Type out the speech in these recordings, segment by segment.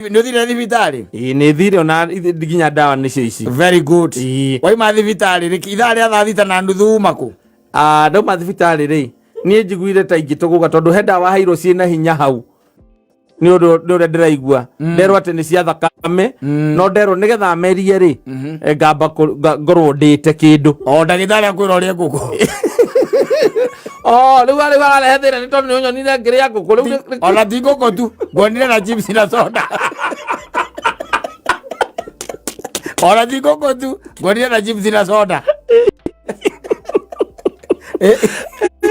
Nĩ ũthire thibitarĩ? Ĩĩ, nĩ thire ona nginya ndawa nĩcio ici. Very good. Ĩĩ. Waima thibitarĩ rĩ, ithaa rĩa 6:30 uma kũ? Ah, ndauma thibitarĩ rĩ, niĩ njiguire ta ingĩtũgũga tondũ he ndawa heirwo ciĩna hinya hau nĩ ũndũ nĩ ũrĩa ndĩraigua. Nderwo atĩ nĩ cia thakame, no nderwo nĩgetha merie rĩ, ngamba ngorwo ndĩte kĩndũ. O ndagĩtarĩ akwĩra ũrĩe ngũkũ. Oh, rĩu rĩu ararehe thĩna nĩ tondũ nĩ ũnyonire ngĩrĩa ngũkũ rĩu Ona ti ngũkũ tu, nguonire na chips na soda. Ona ti ngũkũ tu, nguonire na chips na soda.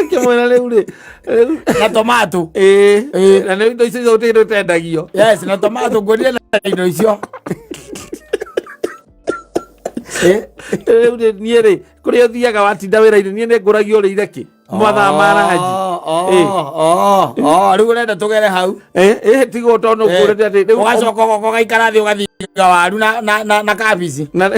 Kĩmwĩra rĩu rĩ, rĩu Na tomato. Ĩĩ. Ĩĩ. Na nĩ indo icio gũtirĩ kĩndũ itendagio. Yes, na tomato nguonire na indo icio. Rĩu rĩ, niĩ rĩ, kũrĩa ũthiaga watinda wĩra-inĩ, niĩ nĩ ngũragio ũrĩire kĩ mathaa ma ranji. Oh, rĩu ũrenda tũgere hau. Tigwo tondũ ngũrĩte atĩ rĩu Ũgacoka ũgaikara thĩ ũgathiga waru na kabici. Na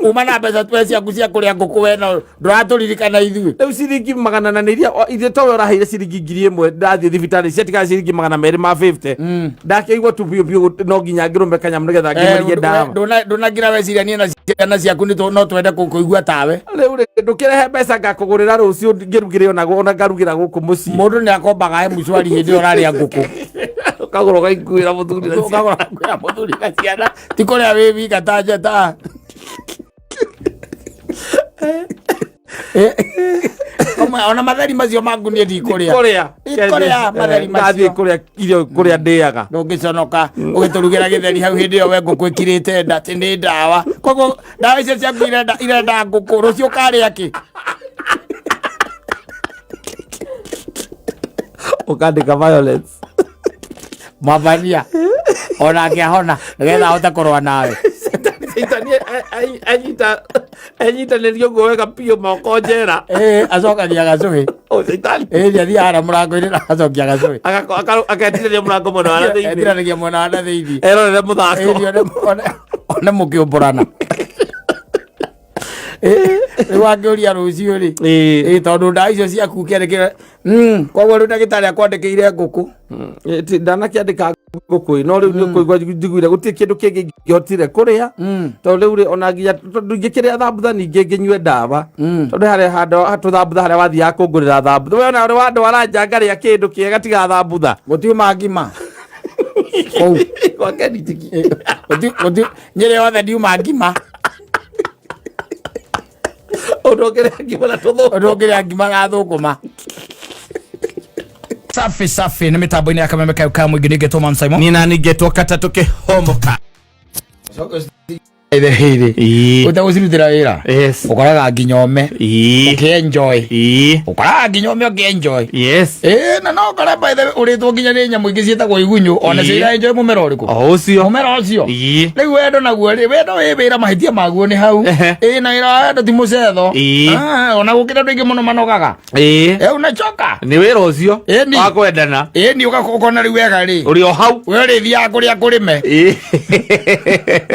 Uma na mbeca twe ciaku cia kũrĩa ngũkũ we no ndũratũririkana ithuĩ. Rĩu ciringi magana na nĩ iria ithuĩ towe ũraheire ciringi 1000 ndathiĩ thibitarĩ ciatigara ciringi 250. Ndakĩigua tu biũ biũ no nginya ngĩrũme kanyamũ nĩgetha ngĩmerie ndawa. Ndũnagira weciria niĩ na ciana ciaku no twende kũigua tawe. Rĩu rĩ, ndũkĩrehe mbeca ngakũgũrĩra rũciũ ngĩrugĩre onaguo ona ngarugĩra gũkũ mũciĩ. Mũndũ nĩ akombaga mshwari hĩndĩ ĩyo ũrarĩa ngũkũ. Ũkagũra ũgaikuĩra mũthuri na ciana. Ũkagũra kwĩra mũthuri na ciana ti kũrĩa wĩ wika ta njata. Ona matheri macio maku niĩ ndikũrĩa. Kũrĩa. Ndikũrĩa matheri Ndathiĩ macio. kũrĩa irio kũrĩa ndĩaga. Ndũngĩconoka ũgĩtũrugĩra gĩtheri hau hĩndĩ ĩyo we ngũkũ ĩkirĩte nda atĩ nĩ ndawa. Koguo ndawa icio ciaku irenda ngũkũ rũciũ ũkarĩa kĩ? Ũkandĩka violence. Mwathania onake ahona nĩgetha ahote kũrũa nawe. Caitani anyita enyitanĩrie ũguo wega biũ moko njera. Acokagia gacũhĩ. O caitani. Nĩ athiaga harĩa mũrango-inĩ na agacokia gacũhĩ. Aketirĩria mũrango mwena wa na thĩinĩ. Etiranĩria mwena wa na thĩinĩ. Erorere mũthako. One mũkĩũmbũrana. Rĩu angĩũria rũciũ rĩ, tondũ ndawa icio ciaku kĩarĩ koguo rĩu ndagĩtarĩ akwandĩkĩire ngũkũ. Ndanakĩandĩka ngũkũ ĩ, no rĩu nĩ kũigua njiguire gũtirĩ kĩndũ kĩngĩ ingĩhotire kũrĩa. Tondũ rĩu rĩ, ona nginya tondũ ingĩkĩrĩa thambutha ningĩ ngĩnyue ndawa. Tondũ harĩa handũ tũthambutha harĩa wathiaga kũngũrĩra thambutha. We ona ũrĩ wandwara nja ngarĩa kĩndũ kĩega tiga thambutha. Gũtiuma ngima. Kũu. Gwa Kenitiki. Nyĩrĩ yothe ndiuma ngima. Ũndũ ũngĩrĩa ngima na tũthũkũma. Ũndũ ũngĩrĩa ngima na thũkũma. Safi safi nĩ mĩtambo-inĩ ya kameme kayo ka mũingĩ nĩngetwo Mam Simon. Nĩ nani ngetwo katatũ kĩhomoka. Ũtagũcirutĩra wĩra. Yes. Ũkoraga nginya ũme. Ũkĩenjoy. Ũkoraga nginya ũme ũkĩenjoy. Yes. Na no ũkore by the way ũrĩtwo nginya nĩ nyamũ ingĩ ciĩtagwo igunyũ ona cio iraenjoy mũmera ũrĩkũ? O ũcio. Mũmera ũcio. Rĩu wendo naguo rĩ, wendo wĩ wĩra mahĩtia maguo nĩ hau. Na wĩra wa wendo ti mũcetho. Ona gũkĩra andũ aingĩ mũno manogaga. Unachoka. Nĩ wĩra ũcio. Ĩni. Wa kwendana. Ĩni ũkona rĩu wega rĩ. Ũrĩ o hau. We ũrĩthiaga kũrĩa kũrĩme.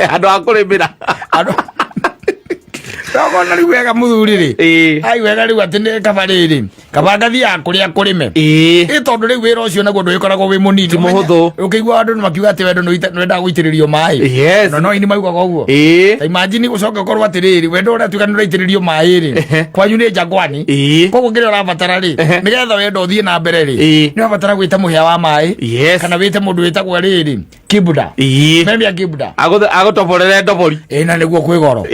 Andũ a kũrĩmĩra. Andũ. Ũkona rĩu wega mũthuri rĩ. Ai wega rĩu atĩ nĩ kaba rĩrĩ. Kaba ngathiaga kũrĩa kũrĩme. Ĩ tondũ rĩu wĩra ũcio naguo ndũgĩkoragwo wĩ mũnini. Ti mũhũthũ. Ũkĩigua andũ makiuga atĩ wendo nĩwendaga gũitĩrĩrio maĩ. Yes. No ini maugaga ũguo. Ta imagine ũcoke ũkorwo atĩrĩrĩ wendo ũratuĩka nĩ ũraitĩrĩrio maĩ rĩ. Kwanyu nĩ njangwani. Koguo kĩrĩa ũrabatara rĩ, nĩgetha wendo ũthiĩ na mbere rĩ, nĩ ũrabatara gwĩta mũhĩa wa maĩ. Kana wĩte mũndũ wĩtagwo rĩrĩ Kibuda. Memia Kibuda. Agũtoborere ndobori. Na nĩguo kwĩ goro.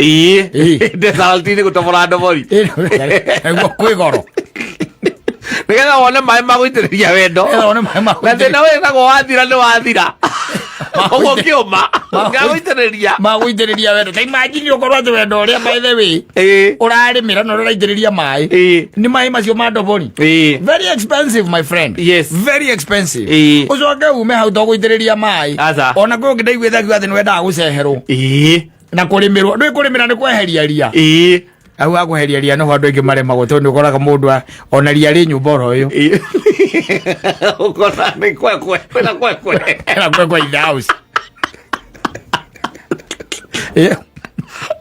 Ndethaltini gũtobora ndobori. Nĩguo kwĩ goro. Nĩgetha wone maĩ ma gũitĩrĩria wendo. Nĩgetha wone maĩ ma Na thĩna wĩtagwo wathira nĩ wathira. Ũguo kĩũma. Gagũitĩrĩria. Ma gũitĩrĩria wendo. Ta imagine ũkorwo atĩ wendo ũrĩa by the way ũrarĩmĩra na ũraitĩrĩria maĩ. Nĩ maĩ macio ma ndobori. Very expensive my friend. Yes. Very expensive. Ũcoke ume hau to gũitĩrĩria maĩ. Aca. Ona kwĩ ũngĩ ndaiguĩte akiuga atĩ nĩwendaga gũceherwo. Na kũrĩmĩrwo. Ndũĩ kũrĩmĩra nĩ kweheria ria. Hau ha kweheria ria nĩho andũ aingĩ maremagwo tondũ nĩ ũkoraga mũndũ ona ria rĩ nyũmba oro ũyũ. Ũkona nĩ kwekwe. Kwĩna kwekwe. Kwĩna kwekwe in the house.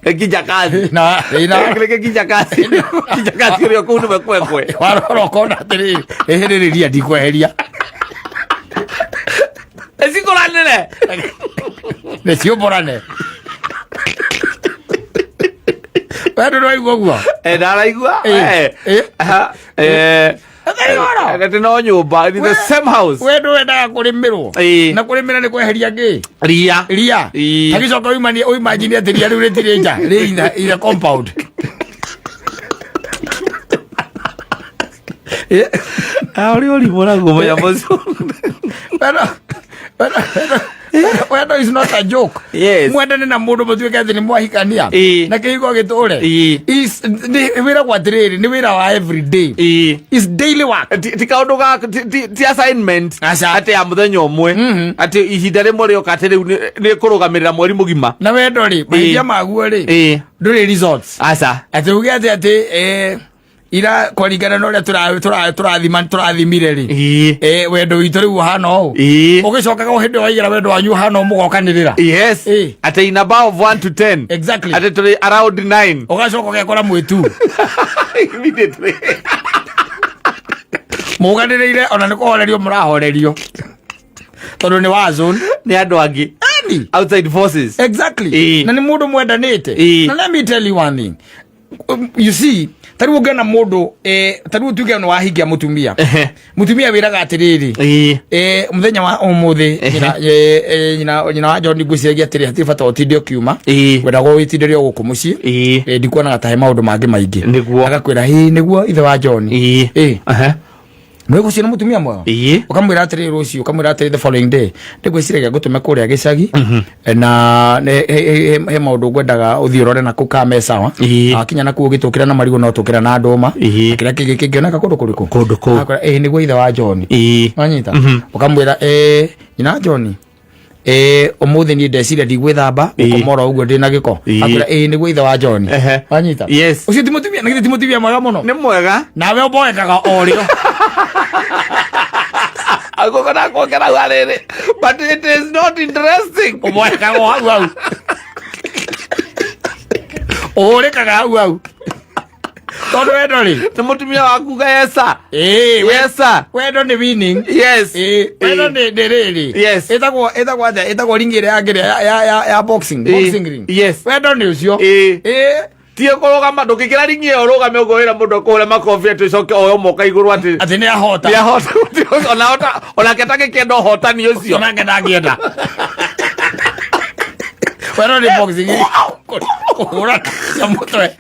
Nginya kazi. Na, na. Nginya kazi. Nginya kazi ũrĩa kũu nĩwe kwekwe. Warora ũkona atĩrĩrĩ, ĩhĩrĩrĩria ndikweheria. Cikũranĩre. Nĩ ciũmbũrane. Wendo ndwaigua ũguo? Eh, ndaraigua. Eh, eh. Aha, eh. Atheri ũhoro. Atĩ no nyũmba in the same house. Wendo wendaga kũrĩmĩrwo. Ĩĩ. Na kũrĩmĩra nĩ kweheria ngĩ? Ria. Ria. Ĩĩ. Agĩcoka ũimanie ũimagine atĩ ria rĩu rĩtirĩ nja, rĩ in a compound. Ah, ũrĩa ũrimũ naguo mũnyamũ ũcio. Wendo wendo wendo is not a joke. Yes. Mwendane na mũndũ mũtuĩke atĩ nĩ mwahikania. Ĩĩ. Na kĩhiko gĩtũre. Ĩĩ. Is nĩ wĩragwo atĩrĩrĩ, nĩ wĩra wa every day. Ĩĩ. Is daily work. Ti kaũndũ ga ti assignment Aca. atĩ ya mũthenya ũmwe, atĩ ihinda rĩmwe rĩoka atĩ rĩu nĩ kũrũgamĩrĩra mweri mũgima. Na wendo rĩ, mahĩtia maguo rĩ, Ĩĩ. ndũrĩ results. Aca. Atĩ uge atĩ ira kwaringana na ũrĩa tũrathima tũrathimire rĩ, Ĩĩ. wendo witũ rĩu ũhana ũũ. Ĩĩ. Ũgĩcokaga o hĩndĩ ĩyo waigĩra wendo wanyu ũhana ũũ mũgokanĩrĩra. Yes. Ĩĩ. Atĩ in above 1 to 10. Exactly. Atĩ tũrĩ around 9. Ũgacoka ũgekora mwĩtu. Immediately. Mũganĩrĩire ona nĩ kũhorerio mũrahorerio. Tondũ nĩ wa zone. Nĩ andũ angĩ. Eni. Outside forces. Exactly. Ĩĩ. Na nĩ mũndũ mwendanĩte. Ĩĩ. Na let me tell you one thing. You see, ta rĩu ũngĩona mũndũ, ta rĩu tuge nĩ wahingia mũtumia. Mũtumia wĩraga atĩrĩrĩ, Ĩĩ. Mũthenya wa ũmũthĩ, nyina wa John ngwĩciragia atĩrĩ, hatirĩ bata ũtinde ũkiuma. Ĩĩ. Ngwendaga wĩtindĩre o gũkũ mũciĩ. Ĩĩ. Ndikuonaga ta he maũndũ mangĩ maingĩ. Nĩguo. Agakwĩra, ĩĩ nĩguo ithe wa John. Ĩĩ. Ĩĩ. Aha. Mwĩgũciĩ na mũtumia mwega. Ĩĩ. Ũkamwĩra atĩrĩ rũciũ, ũkamwĩra atĩrĩ the following day, ndĩgwĩciragia ngũtũme kũrĩa gĩcagi, na he maũndũ ngwendaga ũthiĩ ũrore na kũu kana me sawa. Ĩĩ. Akinya na kũu ũgĩtũkĩra na marigũ no tũkĩra na ndũma. Ĩĩ. Na kĩrĩa kĩngĩ kĩngĩoneka kũndũ kũrĩkũ? Kũndũ kũu. Akwĩra, ĩĩ nĩguo ithe wa John. Ĩĩ. Wanyita? Ũkamwĩra, nyina wa John, ũmũthĩ niĩ ndeciria ndigwĩthamba, Ĩĩ. ngũkoma oro ũguo ndĩna gĩko. Ĩĩ. Akwĩra, ĩĩ nĩguo ithe wa John. Ehe. Wanyita? Yes. Ũcio ti mũtumia, na githĩ ti mũtumia mwega mũno? Nĩ mwega. Nawe ũmboekaga o rĩo. Agũkũ na kuongera hau arĩrĩ. But it is not interesting. Ũmboekaga o hau hau. Ũhũrĩkaga hau hau. Tondũ wendo rĩ. Nĩ mũtumia waku ga yes sir. Ĩĩ, Yes sir. Wendo nĩ winning. Yes. Ĩĩ, wendo nĩ rĩrĩ. Yes. Ĩtagwo atĩa? Ĩtagwo ring ĩrĩa yangĩ ya boxing. Ĩĩ. Boxing ring. Yes. Wendo nĩ ũcio. Ĩĩ. Ĩĩ. Tie kũrũgama ndũngĩkĩra ringi ĩyo ũrũgame ũguo wĩra mũndũ akũhũre makobi atĩ ũcoke oe moka igũrũ atĩ Atĩ nĩ ahota. nĩ ahota ona onake atangĩkĩenda ũhotani ũcio. Onake ndangĩenda. Wendo nĩ boxing. Kũhũra cia mũtwe.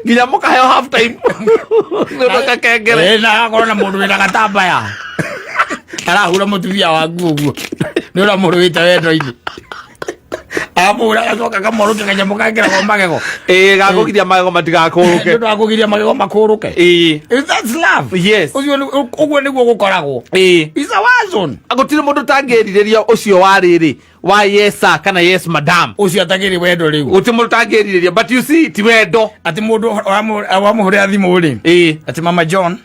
Nginya mũkaheo half time. Nĩ ũndũ gakengere. Ĩĩ, na agakorwo na mũndũ wĩna gatambaya. Arahura mũtumia waku ũguo. Nĩ ũrĩa mũrũĩte wendo-inĩ. Amũhura agacoka akamorũkia kanyamũ kangĩragwo magego. Ĩĩ, gakũgiria magego matigakũrũke. Nĩ ũndũ wa kũgiria magego makũrũke. Ĩĩ. That's love. Yes. Ũcio ũguo nĩguo gũkoragwo. Ĩĩ. It's a war zone. Gũtirĩ mũndũ ũtangĩrirĩria ũcio wa rĩrĩ wa yes sir kana yes madam. Ũcio atagĩrĩ wendo rĩu. Gũtirĩ mũndũ ũtangĩrirĩria, but you see ti wendo. Atĩ mũndũ wamũhũrĩra thimũ rĩ. Ĩĩ. Atĩ Mama John,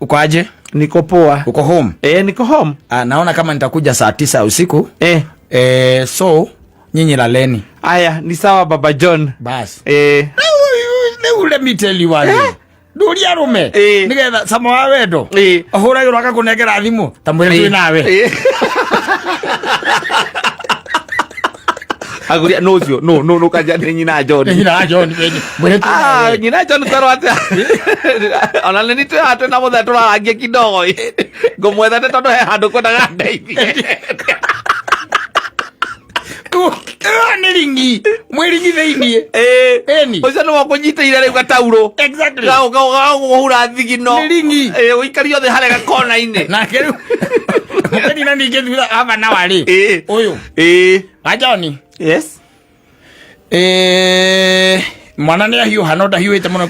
uko aje? Niko poa. Uko home? Niko home. Naona kama nitakuja saa 9 usiku. So nyinyi laleni. Aya, ni sawa Baba John. Bas. Rĩu let me tell you one thing. Ndũria arũme. Nĩgetha cama wa wendo. Ahũragĩrwo agakũnengera thimũ. Ta mwĩre twĩ nawe. Aguria no ũcio no no no kanja nĩ nyina John. Nĩ nyina John mwĩre twĩ nawe. Nyina John twarwo atĩa? Ona nĩ twĩ haha twĩna mũthee tũrarangia kidogo. Ngũmwethete tondũ he handũ kwendaga ndeithie. Nĩ ringi. Mwĩ ringi thĩiniĩ. Ĩni. Ũcio nĩwe ũkũnyitĩire rĩu gataurũ. Exactly. Gagũkũhura thigino. Nĩ ringi. Ũikario thĩ harĩa gakona-inĩ. Nake rĩu mũkenina ningĩ thutha haba na warĩ. Ũyũ. Wa John. Yes. Mwana nĩ ahiũha no ndahiũhĩte mũno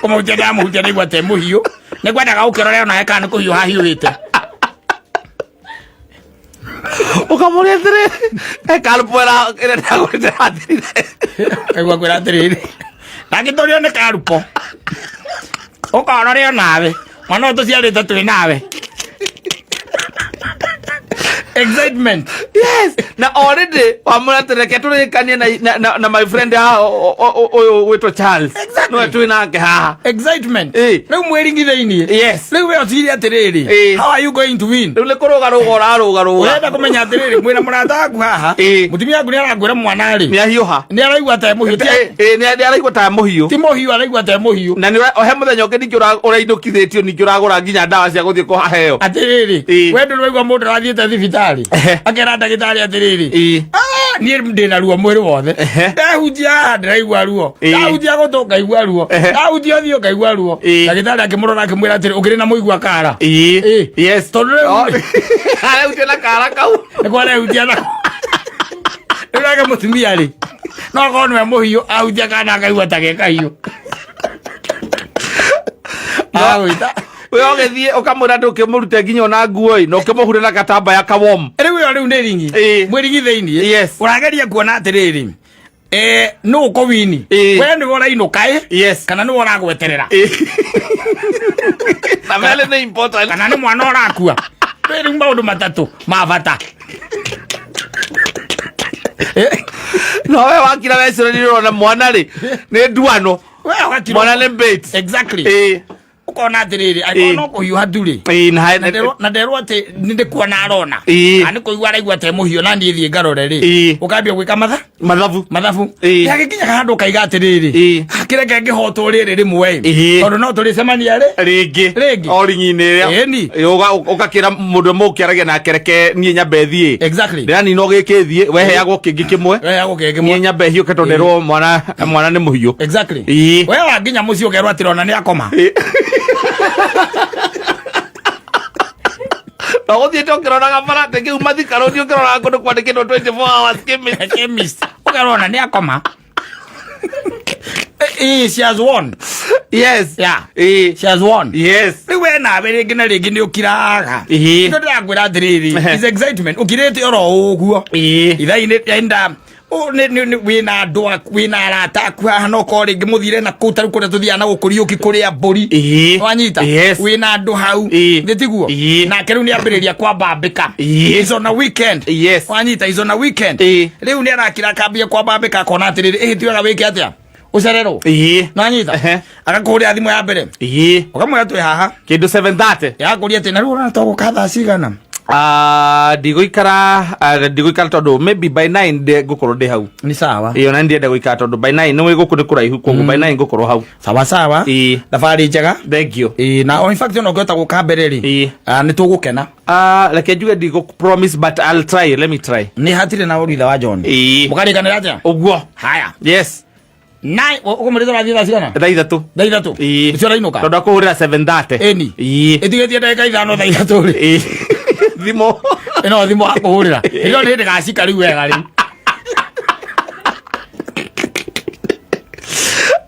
kũmũhutia ndamũhutia ndaigua te mũhiũ. Nĩ ngwendaga ũkĩrore onawe kana nĩ kũhiũha ahiũhĩte. Ũkamũria atĩrĩrĩ, he karupo ĩrĩa ndagũrĩte yathirire. Kaigua kwĩra atĩrĩrĩ, ndangĩtũrio nĩ karupo. Ũkarore onawe. Mwana ũyũ tũciarĩte twĩ nawe. Excitement. Yes, na already wamwĩra atĩ reke tũrĩkanie na my friend haha, ũyũ gwĩtwo Charles. Exactly. Nĩwe twĩ nake haha. Excitement. Ĩ. Rĩu mwĩringi thĩiniĩ. Yes. Rĩu we ũcirie atĩrĩrĩ, Ĩ. how are you going to win? Rĩu nĩ kũrũgarũga ũrarũgarũga. Ũrenda kũmenya atĩrĩrĩ, mwĩna mũrata waku haha, Ĩ. mũtumia waku nĩ arakwĩra mwana rĩ, Nĩ ahiũha. Nĩ araigua ta e mũhiũ. Nĩ araigua ta mũhiũ. Ti mũhiũ, araigua ta e mũhiũ. Na nĩ he mũthenya ũngĩ ningĩ ũrainũkithĩtio, ningĩ ũragũra nginya ndawa cia gũthiĩ kũheo. Atĩrĩrĩ, Ĩ. we ndũrĩ waigua mũndũ arathiĩte thibitarĩ Ehe. akera ndagĩtarĩ atĩrĩrĩ, Ĩ. "Ah, niĩ ndĩna ruo mwĩrĩ wothe. Ehe. Ndahutia haha ndĩraigua ruo, Ĩ. ndahutia gũtũ ngaigua ruo, Ehe. ndahutia ũthiũ ngaigua ruo." Ĩ. Ndagĩtarĩ akĩmũrora akĩmwĩra atĩrĩ, ũkĩrĩ na mũigua kara? Ĩ. Ĩ. Yes. Tondũ rĩu Arahutia na kara kau. Nĩguo arehutia nako. Rĩu nake mũtumia rĩ, no akorwo nĩwe mũhiũ, ahutia kana akaigua ta ge kahiũ. Agwĩta We ũgĩthiĩ ũkamwĩra ndũ ũkĩmũrute nginya ona nguo ĩ, na ũkĩmũhure na gatambaya kawom. Rĩu ĩyo rĩu nĩ ringi. Ĩ. Mwĩrigi thĩiniĩ. Yes. Ũrageria kuona atĩrĩrĩ, nũ ũkũwini? Ĩ. We nĩwe ũrainũka ĩ? Yes. Kana nĩwe ũragweterera? Ĩ. Na merĩ nĩ important. Kana nĩ mwana ũrakua? Rĩu maũndũ matatũ ma bata. No we wakira wecũrania ũrona mwana rĩ nĩ nduano. We ũgakira. Mwana nĩ bait. Exactly. Ĩ. Ũkona atĩrĩrĩ, angĩkorwo Ĩ. no kũhiũha tu rĩ, Ĩ, na na nderwo atĩ nĩ ndĩkuona arona, Ĩ. kana nĩ kũigua araigua ta e mũhiũ, na niĩ thiĩ ngarore rĩ, Ĩ. ũkambia gwĩka matha Mathabu. Mathabu. Ĩ. Yagĩkinya handũ ũkaiga atĩrĩrĩ, Ĩ. "Ah, kĩreke ngĩhotwo rĩrĩ rĩmwe ĩ, Ĩ. tondũ no tũrĩcemania rĩ Rĩngĩ. Rĩngĩ. O ringi-inĩ rĩrĩa. Ĩni. Ĩ, ũgakĩra mũndũ ũmwe ũkĩaragia nake, reke niĩ nyambe thiĩ. Exactly. Ndĩranina o gĩkĩ thiĩ, weheagwo kĩngĩ kĩmwe. Weheagwo kĩngĩ Niĩ kĩmwe. nyambe hiũke tondũ nderwo mwana nĩ mũhiũ. Exactly. Ĩ. We wanginya mũciĩ ũkerwo atĩrĩ ona nĩ akoma. Na ũthiĩte ũkĩroraga bara atĩ kĩu mathika rũciũ, ũkĩroraga kũndũ kwandĩkĩtwo 24 hours chemist. Chemist. Ũkerwo ona nĩ akoma. She has won. Yes. Yeah. Ĩ. She has won. Yes. Rĩu we nawe rĩngĩ na rĩngĩ nĩ ũkiraga. Ĩ. Ndio ndĩrakwĩra atĩrĩrĩ, Ehe. is excitement ũkirĩte oro ũguo. Ĩ. Ithaa-inĩ enda wĩna andũ aku, wĩna arata aku haha, no korwo rĩngĩ mũthire na kũu tarĩu kũrĩa tũthiaga na gũkũriũki kũrĩa mbũri. Ĩ. Wanyita? Yes. Wĩna andũ hau. Ĩ. Nĩ tiguo? Ĩ. Nake rĩu nĩ ambĩrĩria kwambambĩka. Ĩ. Is on a weekend. Yes. Wanyita? Is on a weekend. Ĩ. Rĩu nĩ arakira akambia kwambambĩka, akona atĩrĩrĩ, ĩhĩ ti wega wĩke atĩa, ũcererwo. Ĩ. Nanyita? Ehe. Agakũhũrĩra thimũ ya mbere, Ĩ. ũkamwĩra twĩ haha. Kĩndũ 7:30. Yakũria atĩ na rĩu ũrona tũgũka thaa cigana? Ah, ndigũikara tondũ maybe by 9 ngũkorwo ndĩ hau. Nĩ sawa. Ĩyo na ndienda gũikara tondũ by 9 nĩ gũkũ nĩ kũraihu, koguo by 9 ngũkorwo hau. Sawa sawa. Ĩ. Thabarĩ njega. Thank you. Ĩ, na in fact ona ũngĩhota gũka mbere rĩ, Ĩ. ah, nĩ tũgũkena. Ah, reke njuge ndigũ promise, but I'll try, let me try. Nĩ hatirĩ na ũritha wa John. Ĩ. Mũkarĩkanĩra atĩa? Ũguo. Haya. Yes. Nine ũkũmũrĩta ũrathiĩ thaa cigana? Thaa 3. Thaa 3. Ĩ. Nĩcio ũrainũka? Tondũ akũhũrĩra 7:30. Ĩni. Ĩ. Ĩtigĩtie ndagĩka 5 thaa 3 rĩ. Ĩ. Thimũ. Ĩno thimũ akũhũrĩra ĩno nĩ ndĩgacika rĩu wega rĩu.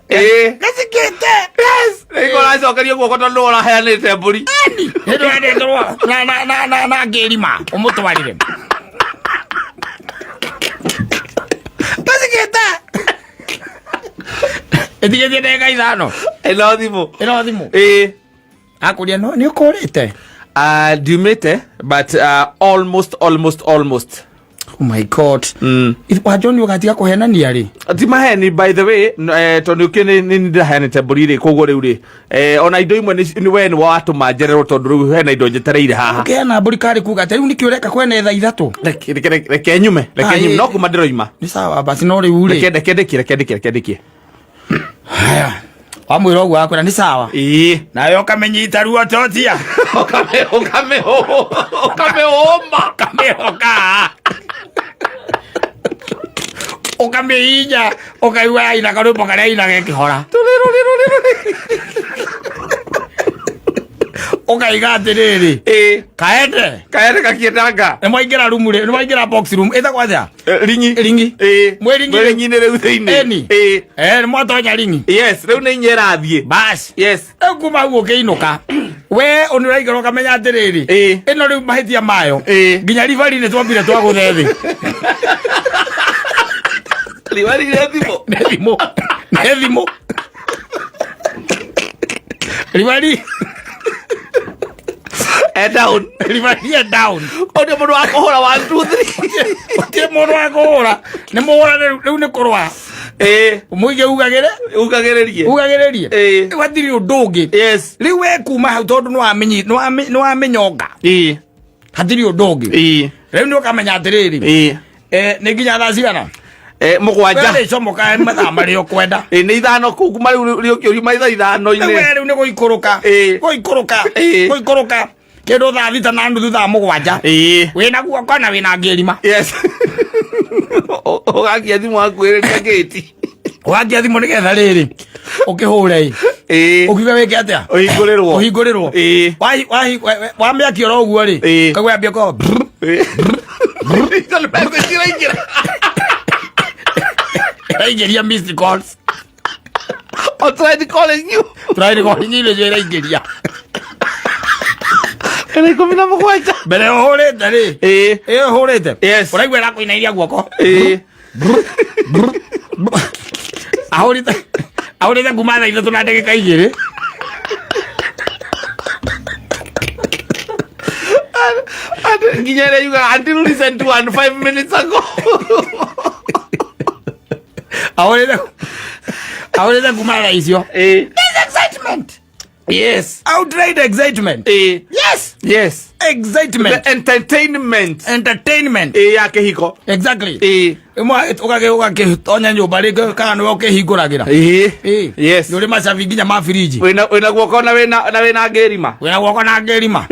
Ĩ. Gacikĩte. Yes. Rĩu ũracokerio guoko tondũ nĩwe ũraheanĩte mbũri. Hĩndĩ wendetwo na ngĩrima ũmũtwarĩre gacikĩte, ĩtigĩtie ndagĩka 5. Ĩno thimũ. Ĩno thimũ. Ĩ. Akũria no nĩ ũkũrĩte? Ndiumĩte, but almost, almost, almost. Oh my God. Wa John, ũgatiga kũhenania rĩ? Ti maheni, by the way, tondũ ũkĩ nĩ ndĩraheanĩte mbũri rĩ, koguo rĩu rĩ, ona indo imwe nĩ we nĩ watũma njererwo tondũ rĩu hena indo njetereire haha. Ũkĩheana mbũri karĩ kuga atĩ rĩu nĩkĩ ũreka kwene thaa 3? Reke nyume, reke Ah, nyume. ĩ. No kuma ndĩroima. Nĩ sawa basi, no rĩu rĩ, Reke ndĩkie, reke ndĩkie, reke ndĩkie. Haya, wamwĩra ũguo akwĩra nĩ sawa. Ĩĩ. Nawe ũkamĩnyita ruo totia. Ũkamĩhũma. Ũkamĩhoka, ũkamĩhinya, ũkaigua yaina karwĩmbo karĩa ainaga ĩkĩhora, ũkaiga atĩrĩrĩ, Ĩĩ. Kaende. Kaende gakiendanga. Nĩ mwaingĩra rumu rĩ, nĩ mwaingĩra box room ĩtagwo atĩa? Ringi. Ringi. Ĩĩ. Mwĩ ringi. Mwĩ ringi-inĩ rĩu thĩinĩ. Ĩni. Ĩĩ. Nĩ mwatonya ringi. Yes, rĩu nĩ inya ĩrathiĩ. Bas. Yes. Rĩu kuma hau ũkĩinũka, we ũnĩ ũraingĩra ũkamenya atĩrĩrĩ, Ĩĩ. ĩno rĩu mahĩtia mayo, Ĩĩ. nginya ribari nĩ twambire twagũthe thĩ. Riwari rĩa thimũ. Nĩ thimũ, nĩ thimũ, ribari. E down. Ribarie down. Ũndũ mũndũ wa kũhũra 1 2 3. Gũtirĩ mũndũ wa kũhũra, nĩ mũhũrane rĩu nĩ kũrũa. Mũige ugagĩre. Ugagĩrĩrie. Ugagĩrĩrie. Rĩu hatirĩ ũndũ ũngĩ. Yes. Rĩu we kuma hau tondũ nĩwamenyonga. Hatirĩ ũndũ ũngĩ. Rĩu nĩ ũkamenya atĩrĩrĩ, nĩ nginya thaa cigana? Mũgwanja. We rĩcomoka mathaa marĩa ũkwenda. Nĩ ithano kũu kuma rĩu rĩũkĩũria ithaa ithano-inĩ. Rĩu we rĩu nĩ gũikũrũka. Gũikũrũka. Gũikũrũka kĩndũ thaa 6:30 thaa 7. Wĩna guoko na wĩna ngĩrima. Yes. Ũgakia thimũ wakuhĩrĩria gĩti. Ũgakia thimũ nĩgetha rĩrĩ ũkĩhũre ĩ. Ũkiuga wĩke atĩa? Ũhingũrĩrwo. Ũhingũrĩrwo. Wamĩakia oro ũguo rĩ, kaigua yambia kũ Icio nĩ message iraingĩra. Iraingĩria missed calls. O tried calling you. Tried calling you nĩcio iraingĩria. Kana 17. Mbere ũhũrĩte rĩ. Ĩyo ũhũrĩte. Yes. Ũraigua ĩrakũinainia guoko. Ahũrĩte. Ahũrĩte kuma thaa 3:02. Nginya ĩrĩa yugaga until recent one 5 minutes ago. Ahũrĩte. Ahũrĩte kuma thaa icio. There's excitement. Yes. Outright excitement. Yes. Yes. Excitement. The entertainment. Entertainment. Ya kĩhiko. Exactly. Ĩmwe ũgakĩtonya nyũmba rĩngĩ kana nĩwe ũkĩhingũragĩra. Yes. Nĩ ũrĩ macabi nginya ma firiji. Wĩna guoko na wĩna ngĩrima. Wĩna guoko na ngĩrima.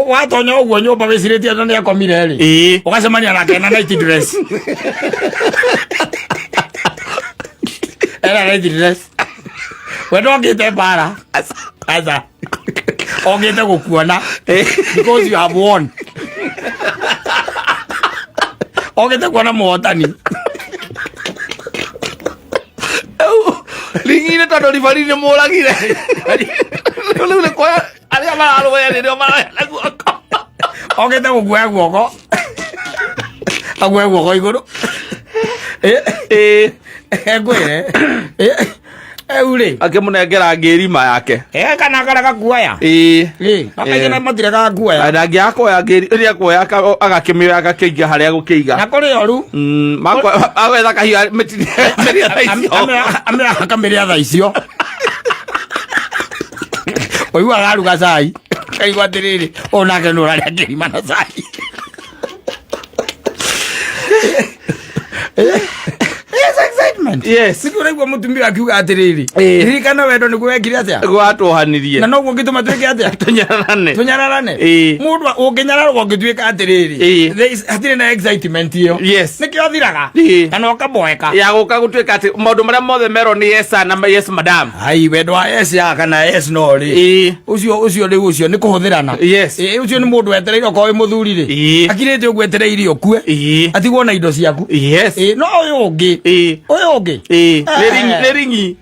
Watonya ũguo nyũmba wĩcirĩtie na nĩakomire rĩ. Ũgacemania nake na night dress. Ena night dress. We ndokĩte mbara. Aca. Okĩte gũkuona. Because you have won. Okĩte kuona mũhotani. Ring'ine tondũ ribari nĩ mũragire. Rĩu nĩ kuoya arĩa mararũa nĩo maroya na guoko. Okĩte gũkuoya guoko. Aguoya guoko igũrũ. Ngwĩre. Rĩu rĩ. Akĩmũnengera ngĩrima yake. Kana karĩa gakuoya. Gakaigana matirĩ gakuoya. Na angĩ akoya ngĩri, rĩrĩa akuoya agakĩmĩoya agakĩiga harĩa agũkĩiga. Na kũrĩ oru. Agwetha kahiũ mĩtinie thaa icio. Akamĩrĩa thaa icio. Ũiguaga aruga cai. Kaigua atĩrĩrĩ, ũyũ nake nĩ ũrarĩa ngĩrima na cai. Yes, excitement. Yes. Nĩkĩo ũraigua mũtumia akiuga atĩrĩrĩ, ririkana wendo nĩguo wekire atĩa? Gwatwohanirie. Na noguo ũngĩtũma twĩke atĩa? Tũnyararane. Tũnyararane. Mũndũ ũngĩnyararwo ũngĩtuĩka atĩrĩrĩ, there is, hatirĩ na excitement ĩyo. Yes. Nĩkĩo thiraga. Kana ũkaboeka. Ya gũka gũtuĩka atĩ maũndũ marĩa mothe merwo nĩ yes sir na yes madam. Ai, wendo wa yes ya kana yes no rĩ. Ũcio, ũcio rĩu ũcio nĩ kũhũthĩrana. Yes. Ũcio nĩ mũndũ wetereire okorwo wĩ mũthuri rĩ. Akirĩte ũguo etereire ũkue. Atigwo na indo ciaku. Yes. No ũyũ ũngĩ. Ũyũ ũngĩ. Nĩ ringi, nĩ ringi.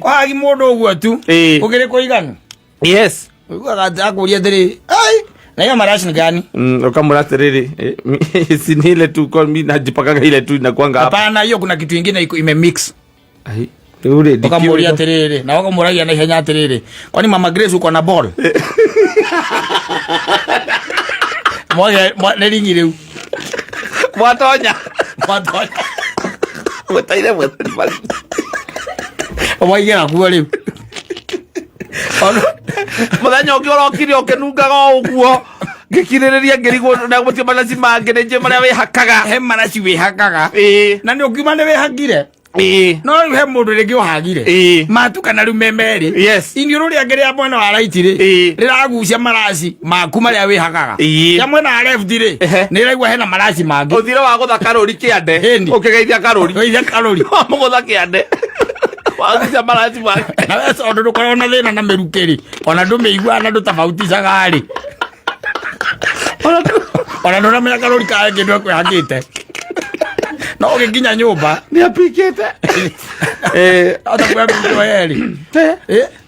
Wagi mũndũ ũguo tu. Ũkĩrĩ kũiganu. Yes. Ũiguaga atĩ akũria atĩrĩ, ai, na hiyo marashi ni gani? Ukamwĩra atĩrĩrĩ, si ni ile tu kwa mimi najipakaga ile tu inakuanga hapa. Hapana, hiyo kuna kitu ingine iko imemix. Ai, rĩu rĩ, ndikĩũĩ. Ukamũria atĩrĩrĩ, na ũkamũragia na ihenya atĩrĩrĩ, kwani Mama Grace uko na ball? Mwage, nĩ ringi rĩu. Mwatonya. Mwatonya. Mwetaire mwethari mari. Mwaigĩra kuo rĩu. Mũthenya ũngĩ ũrokire ũkĩnungaga o ũguo. Ngĩkirĩrĩria ngĩrigwo na gũtirĩ maraci mangĩ nĩ njũĩ marĩa wĩhakaga. He maraci wĩhakaga. Na nĩ ũkiuma nĩ wĩhakire. No rĩu he mũndũ rĩngĩ ũhagire. Matukana rĩu me merĩ. Yes. Iniũrũ rĩake rĩa mwena wa right rĩ, rĩragucia maraci maku marĩa wĩhakaga. Rĩa mwena wa left rĩ, nĩ rĩraigua hena maraci mangĩ. Ũthire wa gũtha karũri kĩande. Ĩni. Ũkĩgeithia karũri. Ũkĩgeithia karũri. Wamũgũtha kĩande. Wagucia maraci make. Na we tondũ ndũkoragwo na thĩna na mĩrukĩ rĩ, ona ndũmĩiguaga na ndũtabauticaga rĩ. Ona ndũramenya karũri kae kĩndũ ekwĩhakĩte. No ũgĩkinya nyũmba nĩ apikĩte. Ota kuambĩrĩrio heri.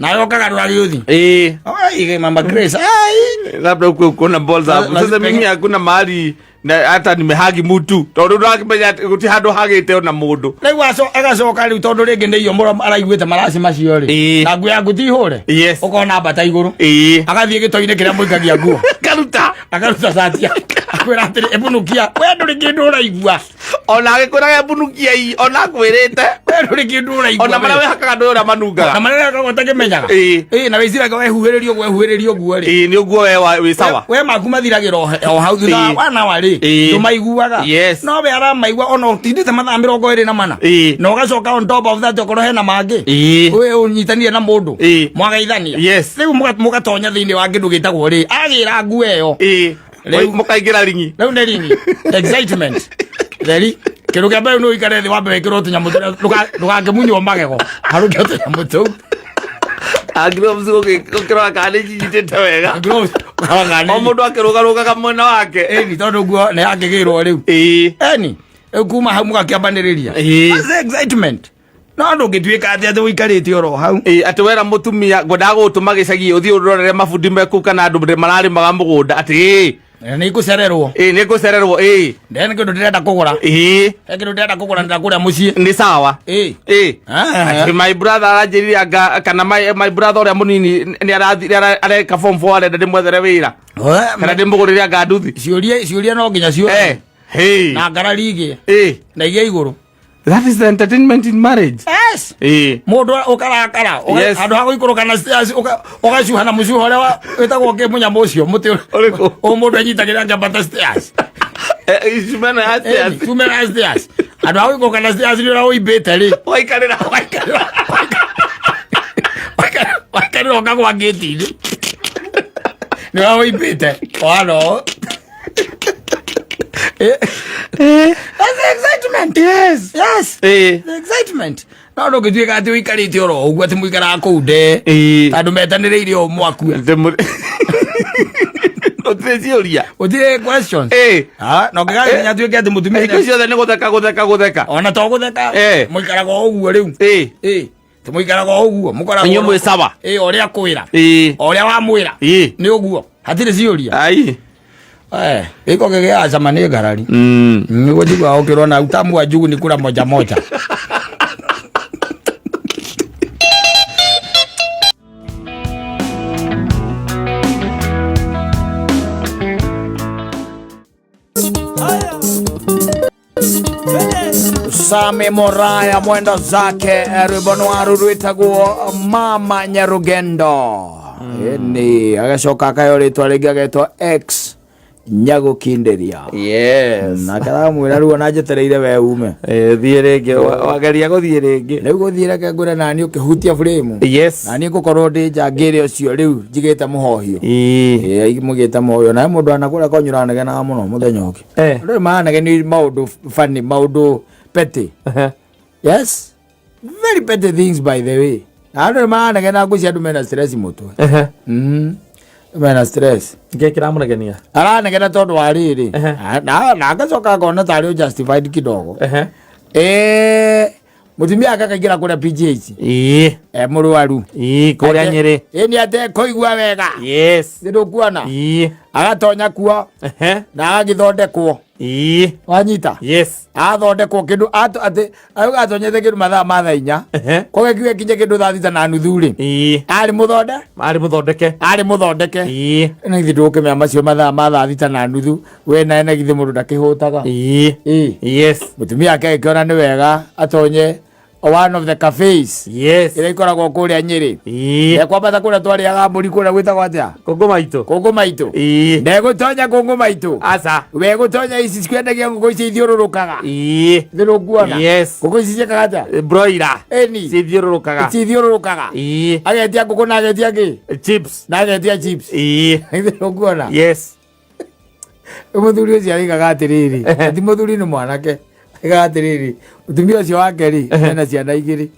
Nawe ũkagarũra gĩũthi. Ai, Mama Grace. Ai. Labda huko uko na balls hapo. La- Sasa mimi hakuna mahali na hata nimehagi mutu tondu ndakimenya guti handu hagite ona mundu. Rĩu agacoka rĩu tondũ rĩngĩ nĩ irio mũro araiguĩte maraci macio rĩ. Na nguo yaku ti hũre. Ũkona mbata igũrũ. Agathiĩ gĩto-inĩ kĩrĩa mũikagia nguo. Karuta. Akaruta cati akwĩra atĩrĩ ĩbunukia we ndũrĩ kĩndũ ũraigua. Ona agĩkwĩraga mbunukia ii ona akwĩrĩte. We ndũrĩ kĩndũ ũraigua. Ona marĩa wehakaga ndũĩ ũrĩa manungaga. Na marĩa wehakaga ũtakĩmenyaga. Na wĩciraga wehuhĩrĩria ũguo wehuhĩrĩria ũguo rĩ. Nĩ ũguo we wĩ sawa. We maku mathiragĩra o hau thutha wa wana rĩ. Ndũmaiguaga. No we aramaigua ona ũtindĩte mathaa 24. Na ũgacoka on top of that okorwo hena mangĩ. We ũnyitanire na mũndũ. Mwagaithania. Rĩu mũgatonya thĩinĩ wa kĩndũ gĩtagwo rĩ. Agĩra nguo ĩyo. Rĩu Mũkaingĩra ringi. Rĩu nĩ ringi. Excitement. Theri. Kĩndũ kĩa mbere nĩ ũikare thĩ wambe wĩkĩrwo tũnyamũ tũrĩa ndũgakĩmunywo magego. Harũkio tũnyamũ tũu. Gloves gũkĩrora kana nĩ cinyitĩte wega. Gloves. O mũndũ akĩrũgarũgaga mwena wake. Ĩni tondũ nguo nĩ yakĩgĩrwo rĩu. Ĩni. Rĩu kuma hau mũgakĩambanĩrĩria. That's the excitement. No ndũngĩtuĩka atĩ atĩ ũikarĩte oro hau. Atĩ wera mũtumia ngwendaga gũgũtũma gĩcagi ũthiĩ ũrorere mabundi me kũu kana andũ mararĩmaga mũgũnda atĩ Nĩ ikũcererwo. Nĩ ngũcererwo. Then kĩndũ ndĩrenda kũgũra. He kĩndũ ndĩrenda kũgũra ndĩra kũrĩa mũciĩ. Nĩ sawa. Atĩ my brother aranjĩrire anga kana my brother ũrĩa mũnini nĩ arathi areka form 4 arenda ndĩmwethere wĩra. Kana ndĩmũgũrĩre anga nduthi. Ciũria no nginya ciũrie. Na ngarari igĩe. Na igĩe igũrũ. That is the entertainment in marriage. Yes. Mũndũ ũkarakara, handũ ha gũikũrũka na stairs, ũgacuha na mũcuha ũrĩa wĩtagwo kĩ mũnyamũ ũcio, mũtĩ Ũrĩkũ? ũyũ mũndũ anyitagĩrĩra akĩambata stairs. Cuma na stairs. Cuma na stairs. Handũ ha gũikũrũka na stairs nĩ ũrĩa ũimbĩte rĩ. Waikarĩra. Waikarĩra ũkagwa ngĩti-inĩ. Nĩ ũrĩa ũimbĩte. Wano. That's the excitement. Yes. Yes. The excitement. No ndũngĩtuĩka atĩ ũikarĩte oro ũguo atĩ mũikaraga kũu nde. Tondũ metanĩrĩire o mwakue. Gũtirĩ ciũria. Gũtirĩ questions. Na ũngĩgakinya atuĩke atĩ mũtumia Hingo ciothe nĩ gũtheka gũtheka gũtheka. Ona to gũtheka. Mũikaraga o ũguo rĩu. Mũikaraga o ũguo. Mũkoragwo Inyuĩ mwĩ sawa. O ũrĩa akwĩra. O ũrĩa wamwĩra. Nĩ ũguo. Hatirĩ ciũria. Gĩko gĩgĩaga cama nĩ ngarari. Nĩguo njiguaga ũkĩrwo na utamu wa njugu ni kula moja moja. Sami Moraya mwenda zake rwimbo nwaru rwitagwo Mama Nyarugendo. Ni agacoka akayo ritwa ringi agetwo X Nyagukinderia. Yes. Na karamwira ruo na njetereire we ume. Thiĩ rĩngĩ, wageria gũthiĩ rĩngĩ. Rĩu gũthiĩ reke ngwĩre nani ũkĩhutia frame. Yes. Na niĩ ngũkorwo ndĩ nja ngĩrĩ ũcio rĩu njigĩte mũhohio. Mũgĩte mũhohio. Na mũndũ anakũrĩa kwanyu ũranegenaga mũno mũthenya ũngĩ. Rĩu maranegenia maũndũ funny, maũndũ petty. Yes. Very petty things by the way. Na andũ maranegena ngũcia andũ mena stress mũtwe. Mena stress. Nĩkĩ kĩramũnegenia? Aranegena tondũ wa rĩrĩ. Na agacoka akona tarĩ justified kidogo. Mũtumia ake akaingĩra kũrĩa PGH. Mũrwaru. Kũrĩa Nyĩrĩ. Nĩ atekũigua wega. Yes. Nĩ ndũkuona? Agatonya kuo. Na agagĩthondekwo. Wanyita? Yes. Athondekwo kĩndũ, atĩ, auga atonyete kĩndũ mathaa ma thaa inya. Koguo kiuga kinya kĩndũ thaa thita na nuthu rĩ. Arĩ mũthonde? Arĩ mũthondeke. Arĩ mũthondeke. Na githĩ ndũgũkĩmenya macio mathaa ma thaa thita na nuthu, we nawe na githĩ mũndũ ndakĩhũtaga. Yes. Mũtumia ake agĩkĩona nĩ wega atonye one of the cafes. Yes. Ĩrĩa ikoragwo kũrĩa Nyĩrĩ. Ndekwambata kũrĩa twarĩaga mbũri kũrĩa gwĩtagwo atĩa? Kũngũ maitũ. Kũngũ maitũ. Ndegũtonya kũngũ maitũ. Aca. We gũtonya ici cikwendagia ngũkũ ici ithiũrũrũkaga. Nĩ ũkuona? Yes. Ngũkũ ici ciĩkaga atĩa? Broiler. Ĩni. Cithiũrũrũkaga. Cithiũrũrũkaga. Agetia ngũkũ na agetia kĩ? Chips. Na agetia chips. Nĩ ũkuona? Yes. Mũthuri ũcio arĩgaga atĩrĩrĩ, ti mũthuri nĩ mwanake. Arĩgaga atĩrĩrĩ, mũtumia ũcio wake rĩ, ena ciana igĩrĩ.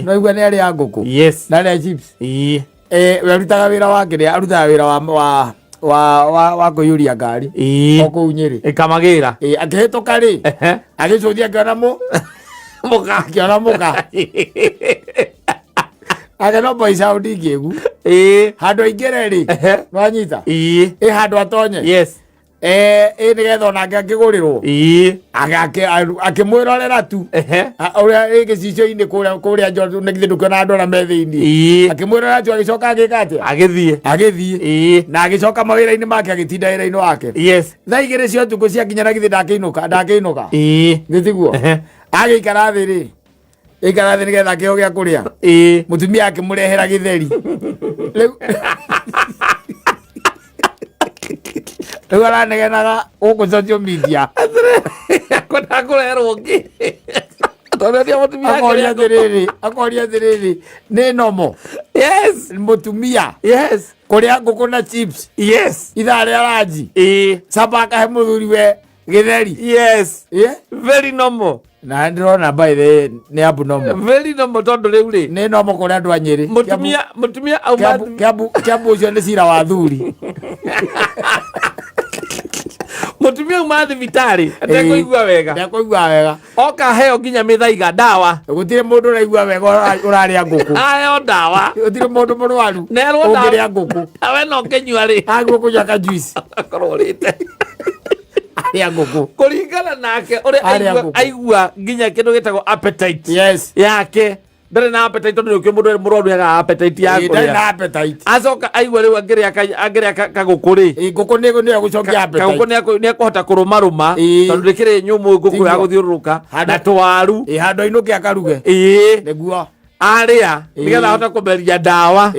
No igua nĩ arĩa ngũkũ. Yes. Na arĩa chips. We arutaga wĩra wake rĩ, arutaga wĩra wa wa wa kũiyũria ngari Ĩĩ. o kũu Nyĩrĩ. Ĩkamagĩra. Ĩĩ, akĩhĩtũka rĩ, agĩcũthia akĩona mũ Mũka. Akĩona mũka akĩona boy sound ingĩgu handũ aingĩre rĩ, nwanyita ĩ handũ atonye. Ĩ nĩgetha onake akĩgũrĩrwo. Akĩmwĩrorera tu. Ũrĩa ĩ gĩcicio-inĩ kũrĩa kũrĩa nja, nĩ githĩ ndũkĩona andũ arĩa me thĩinĩ? Akĩmwĩrorera tu, agĩcoka agĩka atĩa? Agĩthiĩ. Agĩthiĩ. Na agĩcoka mawĩra-inĩ make, agĩtinda wĩra-inĩ wake. Thaa 2 cia ũtukũ ciakinya, na githĩ ndakĩinũka, ndakĩinũka? Githĩ tiguo? Agĩikara thĩ rĩ, ikara thĩ nĩgetha akĩheo gĩa kũrĩa. Mũtumia akĩmũrehera gĩtheri. Rĩu rĩu aranegenaga gũkũ social media. Kwenda kũreherwo ngĩ tondũ ndio mũtumia akoria atĩrĩrĩ, akoria atĩrĩrĩ, nĩ nomo mũtumia kũrĩa ngũkũ na chips ithaa rĩa ranji, caba akahe mũthuri we gĩtheri? Very normal. Na ndĩrona by the way nĩ abnormal. Very normal, tondũ rĩu rĩ, Nĩ normal kũrĩa andũ a Nyĩrĩ. Mũtumia auma Kiambu, Kiambu ũcio nĩ cira wa thuri. Mũtumia auma thibitarĩ atekũigua wega. Ndekũigua wega. Oka heo nginya mĩthaiga, ndawa. Gũtirĩ mũndũ ũraigua wega ũrarĩa ngũkũ. Aheo ndawa. Gũtirĩ mũndũ mũrwaru Nerwo ndawa. ũngĩrĩa ngũkũ. Ndawa ĩno ũkĩnyua rĩ, aguo kũnyua ka juice, akorwo ũrĩte. Arĩa ngũkũ. Kũringana nake ũrĩa Arĩa aigua, ngũkũ. Aigua nginya kĩndũ gĩtagwo appetite yake, ndarĩ na appetite, tondũ nĩũkĩo mũndũ mũrwaru agaga appetite ya Ĩ, ndarĩ kũrĩa. na appetite. Acoka aigua rĩu angĩrĩa kagũkũ rĩ, Ĩ, ngũkũ nĩ nĩyo gũcokia kagũkũ appetite. nĩ ekũhota kũrũmarũma, tondũ ndĩkĩrĩ nyũmũ ngũkũ ya Tiguo. gũthiũrũrũka na tũwaru. Ĩ, handũ ainũke akaruge. Nĩguo. Arĩa nĩgetha ahote kũmeria ndawa.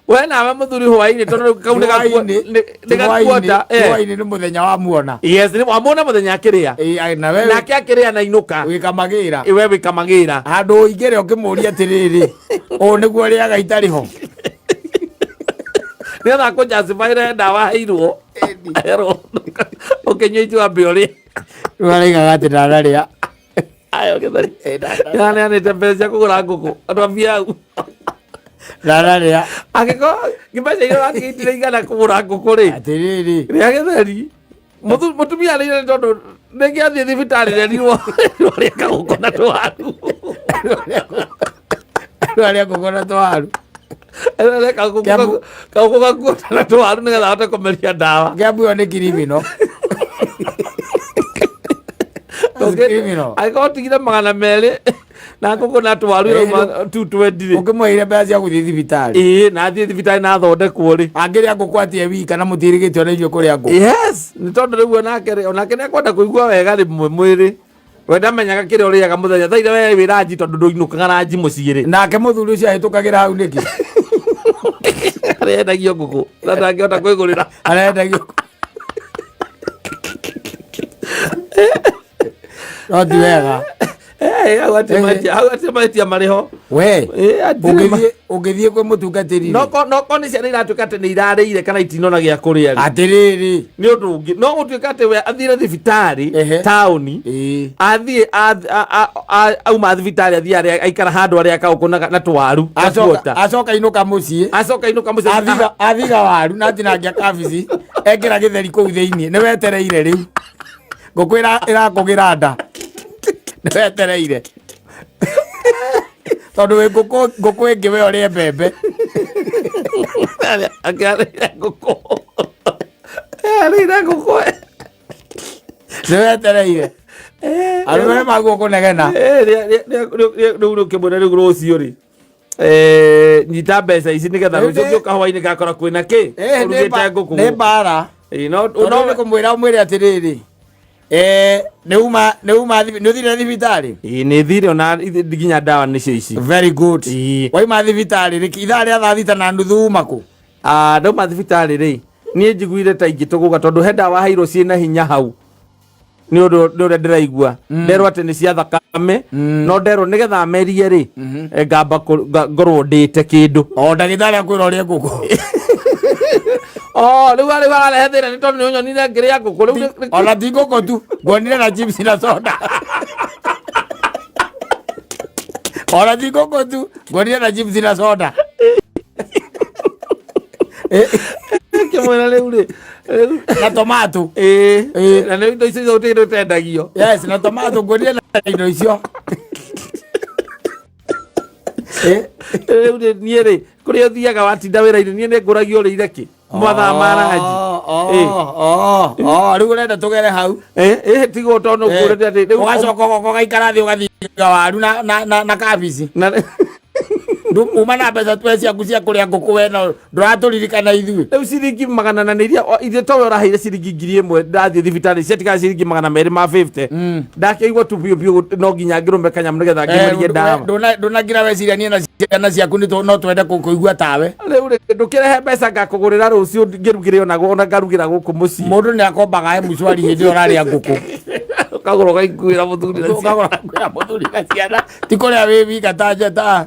We nawe mũthuri hwainĩ, tondũ rĩu kau Hwaĩ-inĩ, nĩ gakuota. Hwaĩ-inĩ nĩ mũthenya wa muona. Yes, nĩ wamwona mũthenya akĩrĩa. Ĩ, na we Nake akĩrĩa na inũka. Wĩkamagĩra. We wĩkamagĩra. Handũ ũingĩre ũkĩmũria atĩrĩrĩ, ũũ nĩguo ũrĩaga itarĩ ho? Nĩgetha akũjacifire ndawa aheirwo, aherwo ũkĩnyua ituambĩ ũrĩa. Rĩu araigaga atĩ ndanarĩa. Ayo gĩtheri nĩaneanĩte mbeca cia kũgũra ngũkũ andũ a biau. Ndanarĩa. Angĩkorwo mbeca iria ũrakĩitire igana kũgũra ngũkũ rĩ, Atĩrĩrĩ, rĩa gĩtheri. Mũtumia arĩire nĩ tondũ rĩngĩ athiĩ thibitarĩ rerirwo rĩa kagũkũ na tũwaru. Rĩu arĩa ngũkũ na twaru. Rĩa kagũkũ kagũkũ gakuota na tũwaru nĩgetha ahote kũmeria ndawa. Kĩambu ĩyo nĩ criminal. Criminal. Angĩkorwo ũtigire 200 na ngũkũ na tũwaru irauma 220 rĩ, Ũkĩmwĩire mbeca cia gũthiĩ thibitarĩ. Ĩĩ, na athiĩ thibitarĩ na athondekwo rĩ. Angĩrĩa ngũkũ atie wika na mũtiĩrĩgĩte ona inyuĩ kũrĩa ngũkũ. Yes, nĩ tondũ rĩu onake rĩ, onake nĩ ekwenda kũigua wega rĩmwe mwĩrĩ. We ndamenyaga kĩrĩa ũrĩaga mũthenya thaa iria we wĩ ranji, tondũ ndũinũkaga ranji mũciĩ rĩ. Nake mũthuri ũcio ahĩtũkagĩra hau nĩkĩ? Arendagio ngũkũ na ndangĩhota kwĩgũrĩra. Arendagio no ti wega. Eh, hau hatirĩ hau hatirĩ mahĩtia marĩ ho. We Eh, hatirĩ ũngĩthiĩ kwĩ mũtungatĩri no ko nĩ ciana iratuĩka atĩ nĩ irarĩire kana itinona gĩa kũrĩa rĩ, Atĩrĩrĩ, nĩ ũndũ ũngĩ, no gũtuĩka atĩ we athire thibitarĩ taũni, athiĩ auma thibitarĩ, athiĩ arĩa aikara handũ arĩa kaũkũ na tũwaru gakuota. Acoka inũka mũciĩ. Acoka inũka mũciĩ. Athiga waru na atinangia kabici, ekĩra gĩtheri kũu thĩinĩ, nĩ wetereire rĩu ngũkũ ĩrakũgĩra nda, nĩ wetereire tondũ wĩ ngũkũ ĩngĩ we ũrĩe mbembe. Akĩarĩire ngũkũ, arĩire ngũkũ. Nĩ wetereire arũme nĩ maguo kũnegena. Rĩu rĩu kĩmwĩra rĩu rũciũ rĩ, nyita mbeca ici nĩgetha Rĩu rũciũ ngĩũka hwainĩ ngakora kwĩna kĩ nĩ ũrugĩte ngũkũ. Nĩ mbara. Ĩ, no tondũ nĩ kũmwĩra ũmwĩre atĩrĩrĩ, nĩ uma nĩ ũthire thibitarĩ? Ĩ, nĩ thire ona nginya ndawa nĩcio ici. Very good. Waima thibitarĩ rĩ, ithaa rĩa thaa 6:30 uma kũ? Ah, ndauma thibitarĩ rĩ, niĩ njiguire ta ingĩtũgũga tondũ he ndawa heirwo ciĩna hinya hau, nĩ ũndũ nĩ ũrĩa ndĩraigua nderwo atĩ nĩ cia thakame, no nderwo nĩgetha amerie rĩ, ngamba ngorwo ndĩte kĩndũ. O ndagĩtarĩ akwĩra ũrĩe ngũkũ. Oh, rĩu rĩu ararehe thĩna nĩ tondũ nĩ ũnyonire ngĩrĩa ngũkũ rĩu Ona ti ngũkũ tu, nguonire na chips na soda. Ona ti ngũkũ tu, nguonire na chips na soda. Ngĩkĩmwĩra rĩu rĩ rĩu Na tomato. Ĩĩ. Ĩĩ. Na nĩ indo icio gũtirĩ kĩndũ tendagio. Yes, na tomato ngũrire na indo icio. Eh, Rĩu rĩ niĩ rĩ kũrĩa ũthiaga watinda wĩra-inĩ niĩ nĩ ngũragio ũrĩire kĩ mathaa ma ranji. Oh, rĩu ũrenda tũgere hau. Ĩĩ tiguo tondũ ngũrĩte atĩ rĩu Ũgacoka ũgoka ũgaikara thĩ ũgathiga waru na kabici. Na Uma na mbeca twe ciaku cia kũrĩa ngũkũ we no ndũratũririkana ithuĩ. Rĩu ciringi magana na nĩ iria iria towe ũraheire ciringi 1000 ndathiĩ thibitarĩ ciatigara ciringi 250. Ndakĩigua tu biũ biũ no nginya ngĩrũme kanyamũ nĩgetha ngĩmerie ndawa. Ndũnagira weciria niĩ na ciana ciaku no twende kũigua tawe. Rĩu rĩ ndũkĩrehe mbeca ngakũgũrĩra rũciũ ngĩrugĩre onaguo ona ngarugĩra gũkũ mũciĩ. Mũndũ nĩ akombaga mshwari hĩndĩ ĩyo ũrarĩa ngũkũ. Ũkagũra ũgaikuĩra mũthuri na ciana. Ũkagũra kwĩra mũthuri na ciana ti kũrĩa wĩ wika ta njata.